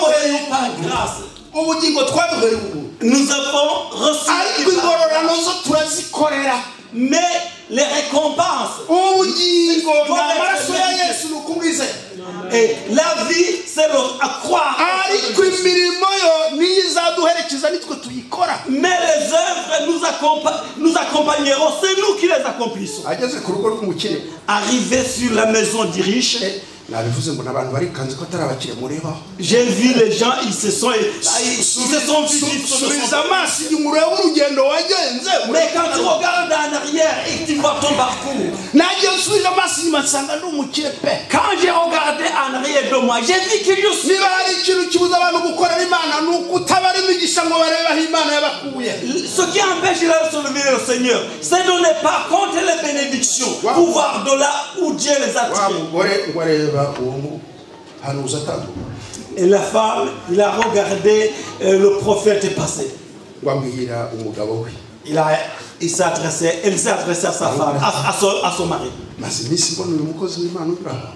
par grâce. Ubugingo twamuhereye ubuntu. Nous avons reçu. Ariko ingororano zo turazikorera. Mais les récompenses. Ubugingo ni amaraso ya Yesu ni ukumwizera. Et la vie, c'est à croire. Ariko imirimo yo niyo izaduherekeza nitwe tuyikora. Mais les œuvres nous accompagneront, c'est nous qui les accomplissons. Ageze ku rugo rw'umukire. Arrivé sur la maison du riche. Nabivuze ngo n'abantu barikanze ko atari abakire murebaho. J'ai vu les gens, ils se sont vus. Subiza amaso inyuma urebe urugendo wagenze. Mais quand tu regardes en arrière et que tu vois ton parcours. Nanjye nsubije amaso inyuma nsanga ndi umukire pe. Quand j'ai regardé en arrière de moi, j'ai vu que je suis. Niba hari ikintu kibuza abantu gukorera Imana ni ukutabara imigisha ngo barebe aho Imana yabakuye. Ce qui empêche de soulever le Seigneur, c'est de ne pas compter les bénédictions pour voir de là où Dieu les a tirés. Wa mugore ngo areba uwo muhanuzi atambuka. Et la femme, il a regardé le prophète passer. Ngo ambwira umugabo we. Il s'est adressé, elle s'est adressée à sa femme, à son mari. Maze iminsi mbona uyu mukozi w'Imana unyura aha.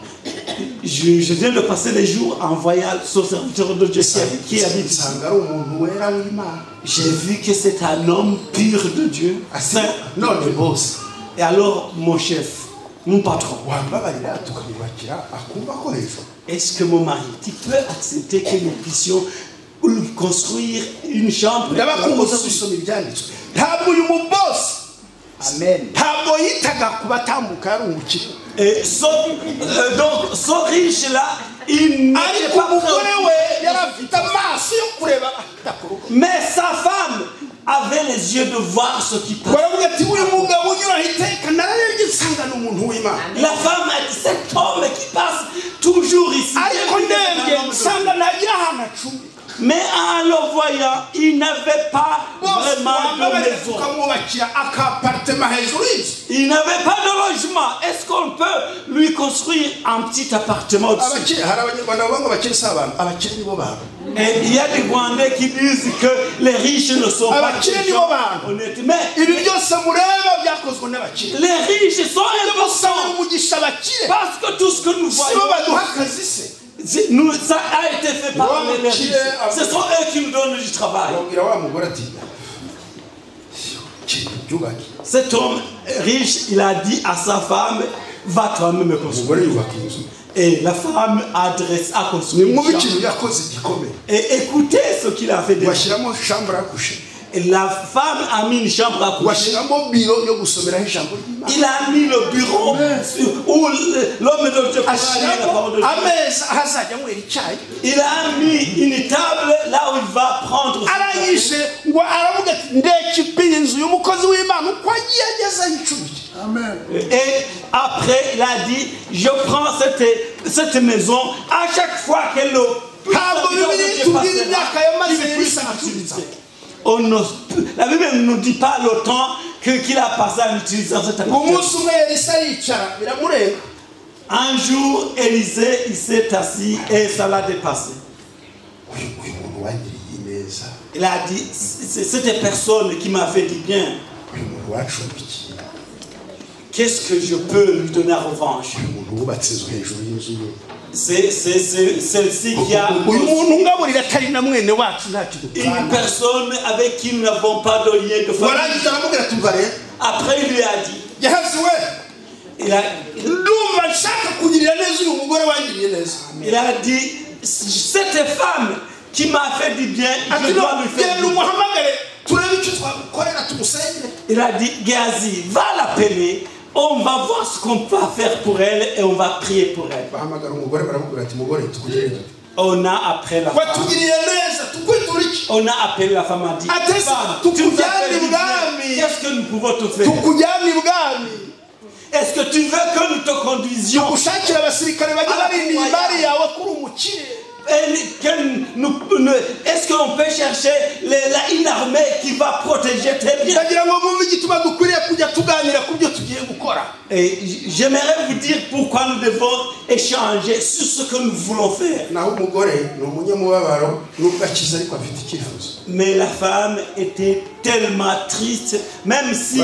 Je viens de passer les jours en voyant ce serviteur de Dieu qui habite ici. Nsanga ari umuntu wera w'Imana. J'ai vu que c'est un homme pur de Dieu. Saint. None bose. Et alors, mon chef, mon patron, wambabarira tukamwubakira akumba ko hejuru. Est-ce que mon mari, tu peux accepter que nous puissions construire une chambre? Ndabakumbuza gusoma ibyanditswe. Ntabwo uyu mubosi, amen, ntabwo yitaga ku batambuka yari umukire. Et donc ce riche là, il n'était pas umugore we yari afite amaso yo kureba ku rugo. Mais sa femme avait les yeux de voir ce qui passe. Baravuga ati uyu mugabo unyura iteka nararebye nsanga ni umuntu w'Imana. La femme a dit cet homme qui passe toujours ici. Ariko ndebye nsanga ntagira ahantu acumbika. Mais en le voyant, il n'avait pas vraiment de maison. Il n'avait pas de logement. Est-ce qu'on peut lui construire un petit appartement au-dessus? Et il y a des Rwandais qui disent que les riches ne sont pas des gens honnêtes. Mais les riches sont importants parce que tout ce que nous voyons, nous, ça a été fait par les riches. Ce sont eux qui nous donnent du travail. Cet homme riche, il a dit à sa femme, va toi-même me construire. Et la femme a construit une chambre. Et écoutez ce qu'il a fait. Et la femme a mis une chambre à coucher. Il a mis le bureau où l'homme de Dieu la parole de Dieu. Il a mis une table là où il va prendre. Arangije ngo aravuga ati ndekipiye inzu y'umukozi w'Imana uko agiye ageze ayicumbikira. Et après, il a dit, je prends cette maison à chaque fois qu'elle le la Bible ne nous dit pas le temps qu'il a passé en utilisant cette appartement. Un jour, Élisée, il s'est assis et ça l'a dépassé. Il a dit, c'est cette personne qui m'a fait du bien. Qu'est-ce que je peux lui donner en revanche? C'est celle-ci qui a une personne avec qui nous n'avons pas de lien de famille. Après, il lui a dit, il a dit, cette femme qui m'a fait du bien, je dois lui faire du bien. Il a dit, Géasi, va l'appeler. On va voir ce qu'on peut faire pour elle et on va prier pour elle. On a appelé la femme. On a appelé la femme, a dit, femme, tu nous as fait du bien. Qu'est-ce que nous pouvons te faire? Est-ce que tu veux que nous te conduisions Est-ce qu'on peut chercher une armée qui va protéger tes biens? Et j'aimerais vous dire pourquoi nous devons échanger sur ce que nous voulons faire. Mais la femme était tellement triste, même si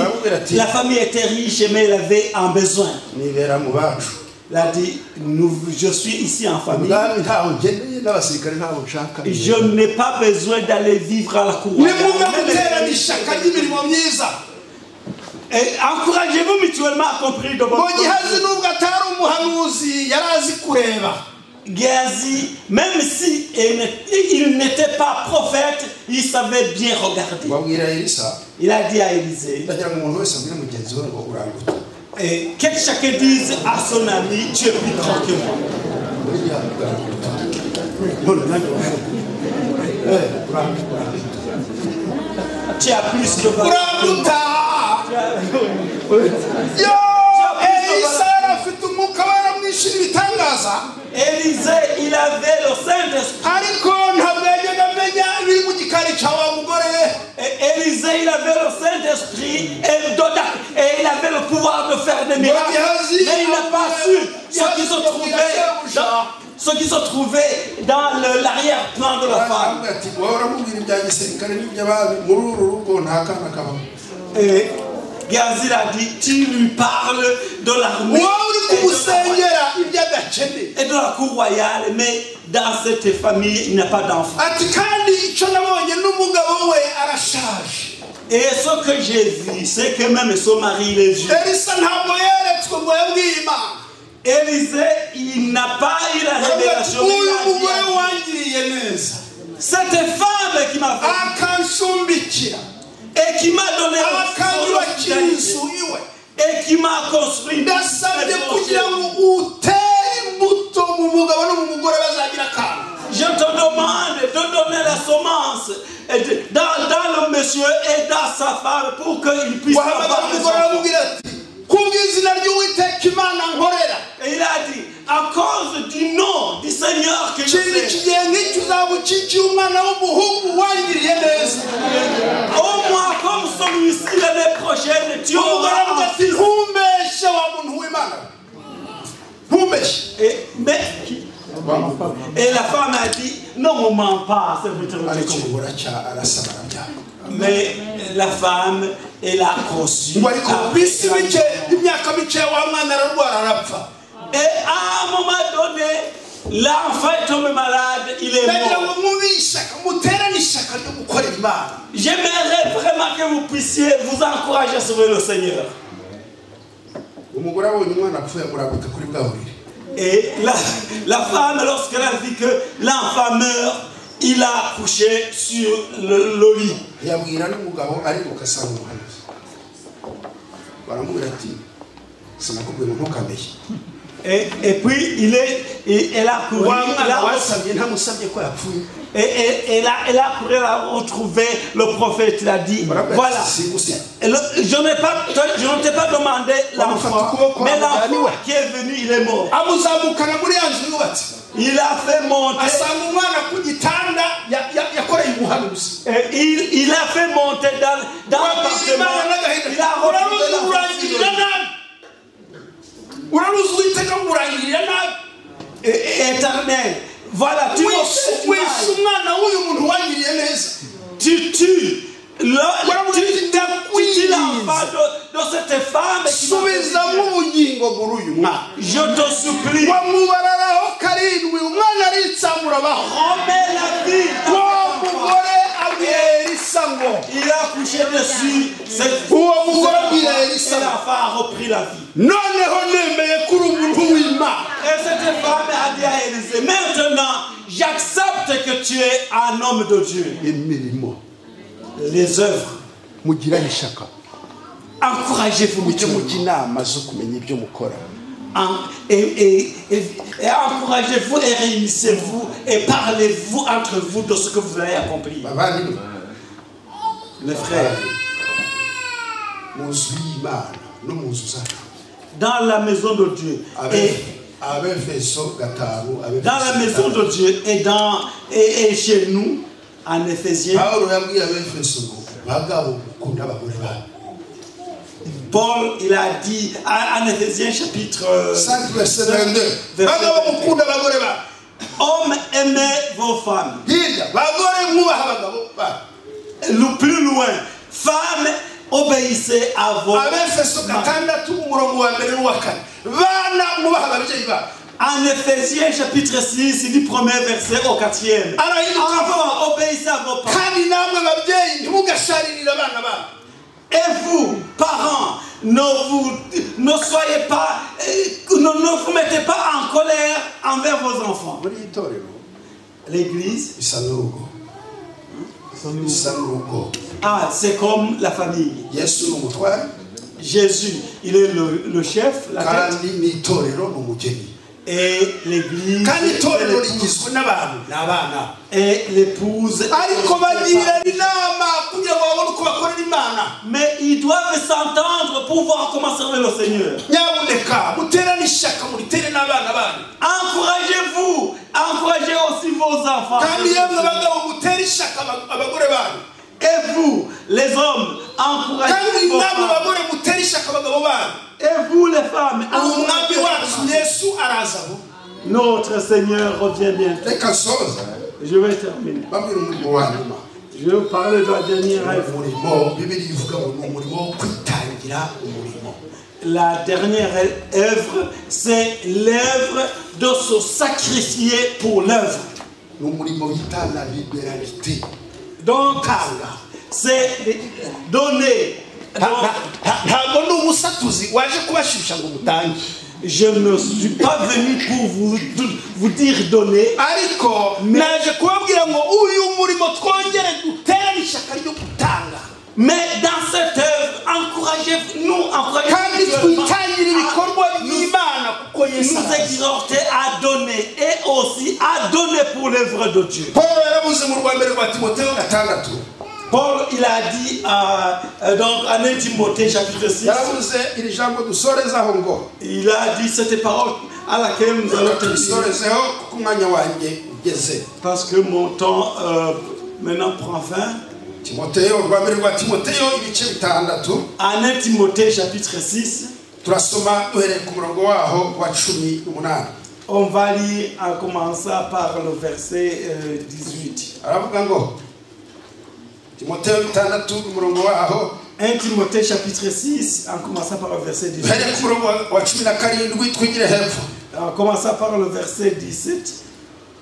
la famille était riche, mais elle avait un besoin. Il a dit, je suis ici en famille. Je n'ai pas besoin d'aller vivre à la cour. Et encouragez-vous mutuellement à comprendre de bonnes choses. Géasi, même si il n'était pas prophète, il savait bien regarder. Il a dit à Élisée, et que chacun dise à son ami, tu es plus grand que moi. Tu as plus que moi. Élisée, il avait le Saint-Esprit. Et Élisée, il avait le Saint-Esprit et il avait le pouvoir de faire des miracles. Mais il n'a pas su ce qui se trouvait dans, ce qui se trouvait dans l'arrière-plan de la femme. Et Géasi a dit, tu lui parles de l'armée et de la cour royale, mais dans cette famille, il n'y a pas d'enfant. Et ce que j'ai vu, c'est que même son mari, il est vieux. Élisée, il n'a pas eu la révélation. Cette femme qui m'a fait et qui m'a donné et qui m'a construit. Je te demande de donner la semence dans le monsieur et dans sa femme pour qu'il puisse avoir. Et il a dit, à cause du nom du Seigneur que je sais, au moins comme celui-ci l'année prochaine, tu auras. Et la femme a dit, non, on ne ment pas, serviteur de Dieu. Mais la femme, elle a conçu. Et à un moment donné, l'enfant est tombé malade, il est mort. J'aimerais vraiment que vous puissiez vous encourager à sauver le Seigneur. Et la femme, lorsqu'elle a vu que l'enfant meurt, il a couché sur le lit. Et puis, elle a couru. Et elle a couru, elle a retrouvé le prophète. Il a dit, voilà, Sigusiga. Et je ne t'ai pas demandé l'enfant, mais l'enfant qui est venu, il est mort. Amuzamukana muri ya nzu yubatse. Il a fait monter, Asanga umwana ku gitanda yakoreye ubuhanuzi. Et il a fait monter dans Wabwira l'appartement. Imana n'agahinda. Il a retrouvé Uraruzi l'enfant. urangirira nabi, uraruzi Uwiteka ngo urangirira nabi. Éternel, voilà, tu me fais du mal. Wishe umwana w'uyu muntu wangiriye neza. Tu tues Voilà, tu tues l'enfant de cette femme qui m'a fait du Subizamo bien. Ubugingo muri uyu mwana. Je te supplie, Wamubararaho karindwi, umwana aritsamura abaho. Remets la vie dans Uwo cet enfant. mugore abwira Elisa ngo Il a couché dessus cette Uwo mugore abwira cet enfant, Elisa et l'enfant a repris la vie. Noneho nemeye ko uri umuntu w'Imana. Et cette femme a dit à Élisée, maintenant, j'accepte que tu es un homme de Dieu. Imirimo. Les œuvres. Mugirane ishyaka. Encouragez-vous Mujye mutuellement. mujya inama zo kumenya ibyo mukora. Et encouragez-vous et réunissez-vous et parlez-vous entre vous de ce que vous allez accomplir. Bavandimwe, Les frères, mu nzu y'Imana no mu nzu zacu. Dans la maison de Dieu et Abefeso 5. Dans la maison de Dieu et chez nous, en Éphésiens, Pawulo yabwiye Abefeso ngo bagabo mukunda abagore banyu. Paul, il a dit en Éphésiens chapitre 5 verset 22. Verset Bagabo mukunda abagore banyu. Hommes, aimez vos femmes. Hirya bagore mwubaha abagabo banyu. Le plus loin, femmes, obéissez à vos Abefeso maris. 6 umurongo wa mbere n'uwa kane bana mwubaha ababyeyi banyu. En Éphésiens chapitre 6, du premier verset au quatrième. Arahinduka. Enfants, obéissez à vos parents. Kandi namwe babyeyi ntimugasharirire abana banyu. Et vous, parents, ne soyez pas, ne vous mettez pas en colère envers vos enfants. Muri iri torero L'église, bisa n'urugo, bisa n'urugo. Ah, c'est comme la famille. Yesu ni umutware. Jésus, il est le chef, la tête, Kandi n'itorero ni umugeni. Et l'église, Kandi itorero rigizwe n'abantu ni abana. Et l'épouse. Ariko bagirana inama kugira ngo babone uko bakorera Imana. Mais ils doivent s'entendre pour voir comment servir le Seigneur. Nyabuneka muterane ishyaka muritere n'abana banyu. Encouragez-vous, encouragez aussi vos enfants. Kandi yemwe bagabo mutere ishyaka abagore banyu. Et vous, les hommes, encouragez Kandi vos namwe femmes. Bagore mutere ishyaka abagabo banyu. Et vous, les femmes, Ubu umwami encouragez wacu vos femmes. Yesu araza vuba. Notre Seigneur revient bientôt. Reka nsoza. Je vais terminer. Babwira umurimo wa nyuma. Je vais vous parler de la dernière œuvre. Umurimo Bibiliya ivuga ngo ni umurimo wo kwitangira umurimo. La dernière œuvre, c'est l'œuvre de se sacrifier pour l'œuvre. Ni umurimo bita la libéralité. Donc, Tanga. C'est donner. Donc, Ntabwo ndi umusatuzi waje kubashyushya ngo mutange. Je ne suis pas venu pour vous dire donner, Ariko naje kubabwira ngo uyu murimo twongere duterane ishyaka ryo gutanga. Mais dans cette œuvre, encouragez-nous, encouragez Kandi twitangire ibikorwa by'Imana kuko Yesu nous araza. Exhorter à donner et aussi à donner pour l'œuvre de Dieu. Paul yaravuze mu rwa mbere rwa Timoteyo 6. Paul, il a dit donc en 1 Timothée chapitre 6, Yaravuze iri jambo dusorezaho ngo il a dit cette parole à laquelle nous allons terminer tubisorezeho kuko umwanya wanjye ugeze. Parce que mon temps maintenant prend fin. Timoteyo rwa mbere rwa Timoteyo ibice 6. En 1 Timothée chapitre 6, Turasoma duhereye ku murongo waho wa 18. On va lire en commençant par le verset 18. Aravuga ngo Timoteyo 6 umurongo waho. 1 Timothée chapitre 6, en commençant par le verset 18. Duhereye ku murongo wa 17 twigire hepfo. En commençant par le verset 17.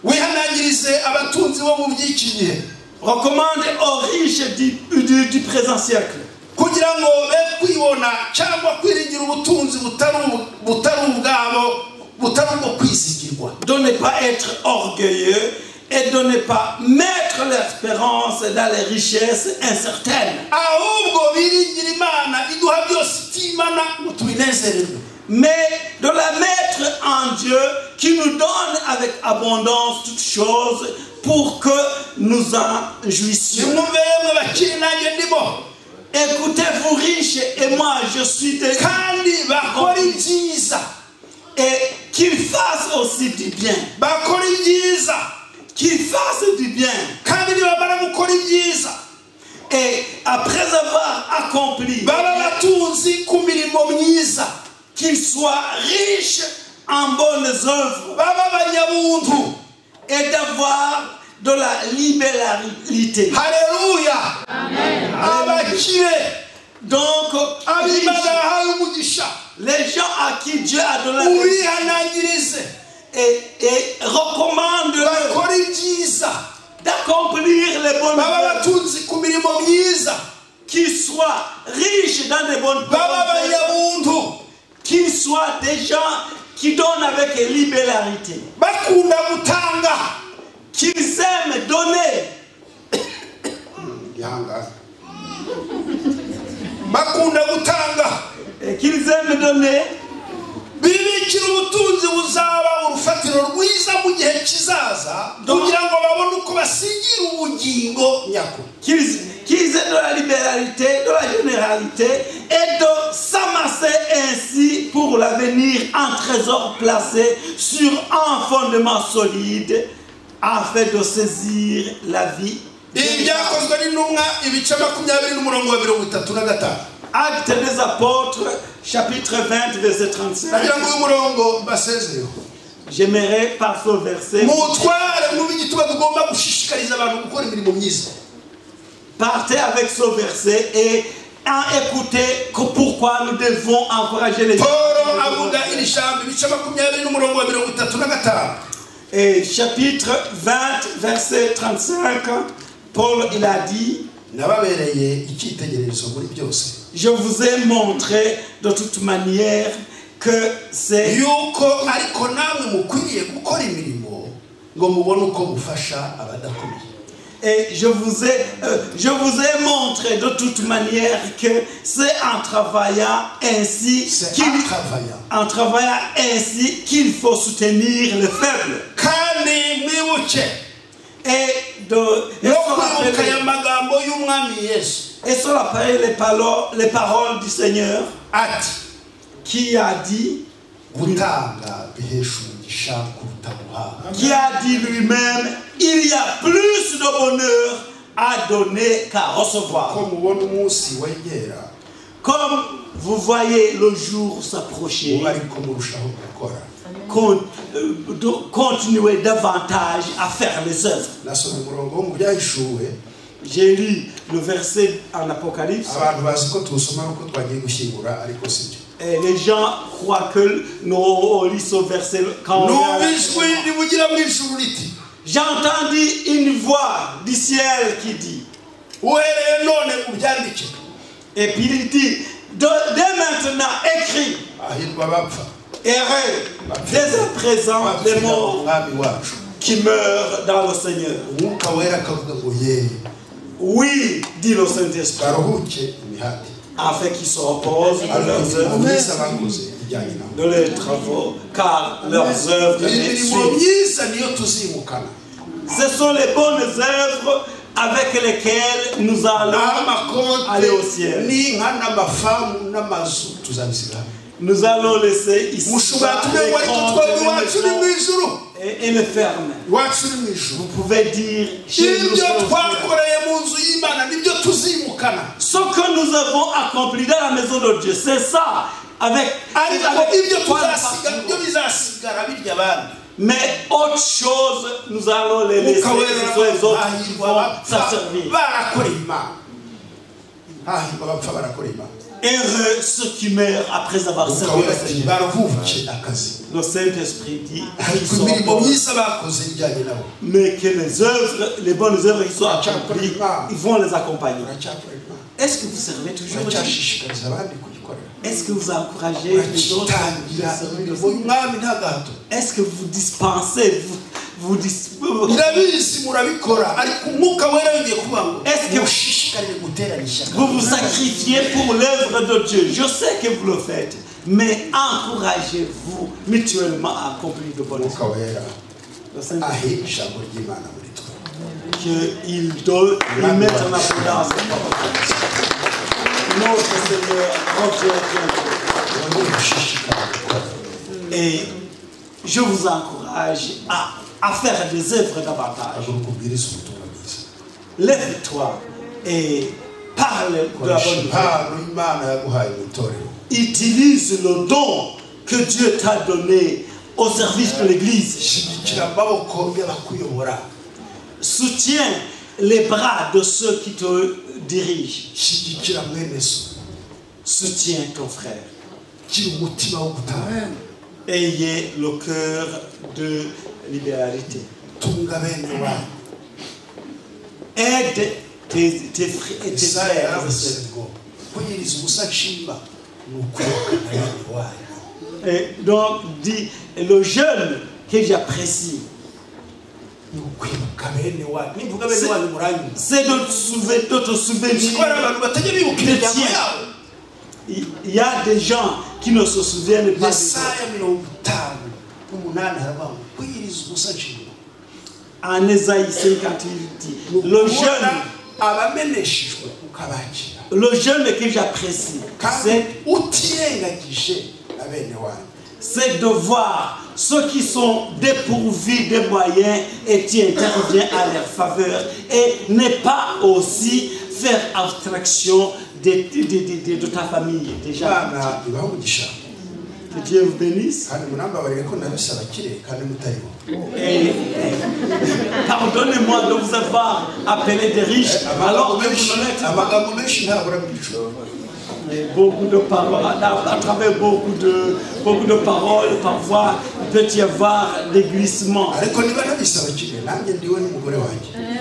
Wihanangirize abatunzi bo mu by'iki gihe Recommande aux riches du présent siècle kugira ngo be kwibona cyangwa kwiringira ubutunzi butari ubwabo butari ubwo kwizigirwa de ne pas être orgueilleux et de ne pas mettre l'espérance dans les richesses incertaines, ahubwo biringira Imana iduha byose itimana ngo tubinezererwe mais de la mettre en Dieu qui nous donne avec abondance toutes choses pour que nous en jouissions. Nimwumve yemwe bakire, nanjye ndimo. Écoutez, vous riches, et moi je suis des... Kandi bakora ibyiza. Et qu'ils fassent aussi du bien. Bakora ibyiza. Qu'ils fassent du bien. Kandi nibamara gukora ibyiza, Et après avoir accompli, baba abatunzi ku mirimo myiza, qu'ils soient riches en bonnes œuvres baba abanyabuntu, et d'avoir de la libéralité. Haleluya. Abakire, Donc, ab'Imana riches, yahaye umugisha, les gens à qui Dieu a donné la ubihanangirize et recommande-leur bakora ibyiza, d'accomplir les bonnes baba œuvres, abatunzi ku mirimo myiza, qu'ils soient riches dans des bonnes baba œuvres, abanyabuntu, qu'ils soient des gens qui donnent avec libéralité, bakunda gutanga, qu'ils aiment donner, ihangane, bakunda gutanga, et qu'ils aiment donner, bibikira ubutunzi buzaba urufatiro rwiza mu gihe kizaza, kugira ngo babone uko basigira ubugingo nyakuri. Qu'ils aient de la libéralité, de la généralité, et de s'amasser ainsi pour l'avenir un trésor placé sur un fondement solide, afin de saisir la vie. Ibi byakozwe n'intumwa, ibice 20 n'umurongo wa 35. Actes des Apôtres, chapitre 20, verset 35. Nagira ngo uyu murongo mbasezereho. J'aimerais par ce verset Mutware mu igituma tugomba gushishikariza abantu gukora imirimo myiza. Partez avec ce verset et en écoutez que pourquoi nous devons encourager les gens. Paul avuga iri jambo, ibice 20 n'umurongo wa 35. Et chapitre 20, verset 35, Paul il a dit: Nababereye icyitegererezo muri byose, je vous ai montré de toute manière que c'est yuko ariko namwe mukwiriye gukora imirimo ngo mubone uko mufasha abadakomeye. Et je vous ai montré de toute manière que c'est en travaillant ainsi C'est qu'il en travaillant. En travaillant ainsi qu'il faut soutenir les faibles. Kandi mwibuke Et no se kwibuka rappeler, aya magambo y'umwami Yesu, et se rappeler les paroles du Seigneur ati qui a dit, gutanga bihesha umugisha kuruta guhabwa. Qui a dit lui-même, il y a plus de bonheur à donner qu'à recevoir. Ko mubona umunsi wegera, Comme vous voyez le jour s'approcher, muba ariko murushaho gukora. De continuer davantage à faire les œuvres. Nasomye umurongo wo mu Byahishuwe. J'ai lu le verset en Apocalypse. Abantu bazi ko tuwusoma nuko twagiye gushyingura, ariko sibyo. Et les gens croient que nous on lit ce verset quand on est à Numva la- ijwi rivugira mu ijuru riti, J'ai entendu une voix du ciel qui dit, uhereye none ubyandike, et puis il dit, dès maintenant, écris, hahirwa abapfa heureux, dès à présent, les bapfira morts umwami wacu. Qui meurent dans le Seigneur. Umwuka Wera akavuga ngo ye, Oui, dit le Saint-Esprit, baruhuke imihati, afin qu'ils se reposent de ariko leurs imirimo œuvres, myiza bakoze ijyanye nabo. de leurs travaux, car leurs œuvres les Imirimo suivent. myiza niyo tuzimukana. Ce sont les bonnes œuvres avec lesquelles nous allons Amakonte aller au ciel. N'inka n'amafamu n'amazu tuzabisiga hano. Nous allons laisser ici Mushobora les tumenye ngo ariko comptes, twebwe les iwacu ni mu maisons ijuru. et les fermes. Iwacu ni mu ijuru. Vous pouvez dire chez nous, Ibyo c'est au ciel. Twakoreye mu nzu y'Imana nibyo tuzimukana. Ce que nous avons accompli dans la maison de Dieu, c'est ça. Ariko Avec ibyo quoi nous tuzasiga partirons. byo bizasigara birya abandi. Mais autre chose, nous allons les laisser. Umwuka Ce sont les autres qui Wera, vont hahirwa s'en abapfa servir. barakoreye Imana, hahirwa abapfa barakoreye Imana. Heureux ceux qui meurent après avoir Umwuka servi le Wera ati Seigneur. baruhuke akazi, Le Saint-Esprit dit qu'ils ariko sont imirimo bons, myiza bakoze ijyanye nabo. Mais que les œuvres, les bonnes œuvres qui sont accomplies, ils vont les accompagner. Uracyakorera Imana? Est-ce que vous servez toujours Dieu? Uracyashishikariza abandi kuyikorera? Est-ce que vous encouragez les autres à Urakitangira servir le imirimo Seigneur? y'umwami nta gahato? Est-ce que vous dispensez, vous Ndabizi murabikora, ariko Umwuka Wera yongeye kuvuga ngo Est-ce que- mushishikarire guterana ishyaka. Vous vous sacrifiez pour l'œuvre de Dieu? Je sais que vous le faites, mais encouragez-vous mutuellement à accomplir de bonnes Umwuka œuvres. Wera Le Saint-Esprit ahe ijambo ry'Imana muri twe. Qu'il donne, il mette en abondance. Notre Seigneur revient bientôt. Et je vous encourage à faire des œuvres davantage. Lève-toi et parle de la bonne nouvelle. Utilise le don que Dieu t'a donné au service de l'Église. Soutiens les bras de ceux qui te dirigent. Soutiens ton frère. Ayez le cœur de libéralité. Aide tes frères. Et donc, dit le jeûne que j'apprécie, c'est de te souvenir des tiens. Il y a des gens qui ne se souviennent pas. En Ésaïe 58, dit, le jeûne que j'apprécie, c'est de voir ceux qui sont dépourvus des moyens et qui interviennent à leur faveur et ne pas aussi faire abstraction de ta famille déjà. Que Dieu vous bénisse. Et pardonnez-moi de vous avoir appelé des riches alors que vous n'en êtes pas. Et beaucoup de paroles, à travers beaucoup de paroles, parfois il peut y avoir des glissements.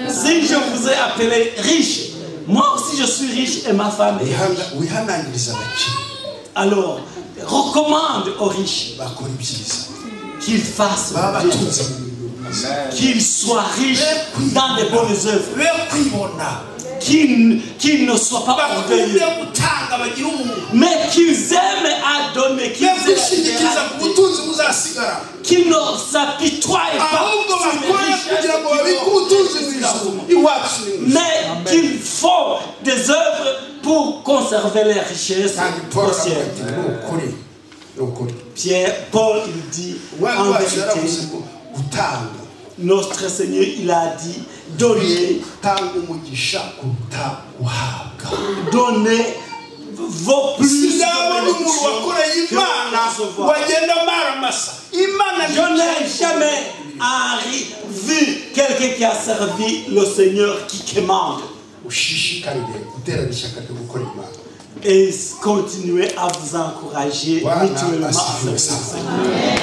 Si je vous ai appelé riche, moi aussi je suis riche et ma femme est riche. Alors, recommande aux riches qu'ils fassent bien, qu'ils soient riches dans les bonnes œuvres, qu'ils ne soient pas orgueilleux, mais qu'ils aiment à donner, qu'ils ne s'apitoient pas sur les richesses, mais qu'ils font des œuvres pour conserver les richesses au ciel. Pierre, Paul, il dit, en vérité, notre Seigneur, il a dit, donnez, donnez vaut plus de que recevoir. Je n'ai jamais vu quelqu'un qui a servi le Seigneur qui commande. Et continuez à vous encourager mutuellement à faire ça.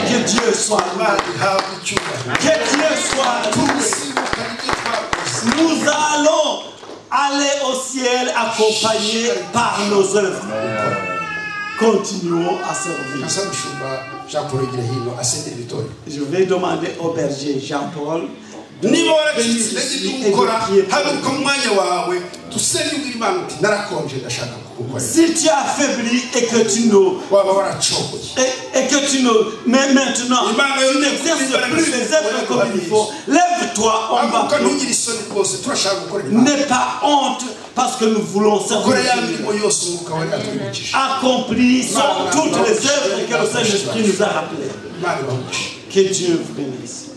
Que Dieu soit loué. Que Dieu soit loué. Nous allons aller au ciel accompagnés par nos œuvres. Continuons à servir. Je vais demander au berger Jean-Paul de venir ici et de prier pour nous. Si tu as affaibli et que tu ne mais maintenant tu n'exerces plus les œuvres comme il faut, lève-toi, on va prier. N'aie pas honte parce que nous voulons servir. Accomplissons toutes les œuvres que le Saint-Esprit nous a rappelées. Que Dieu vous bénisse.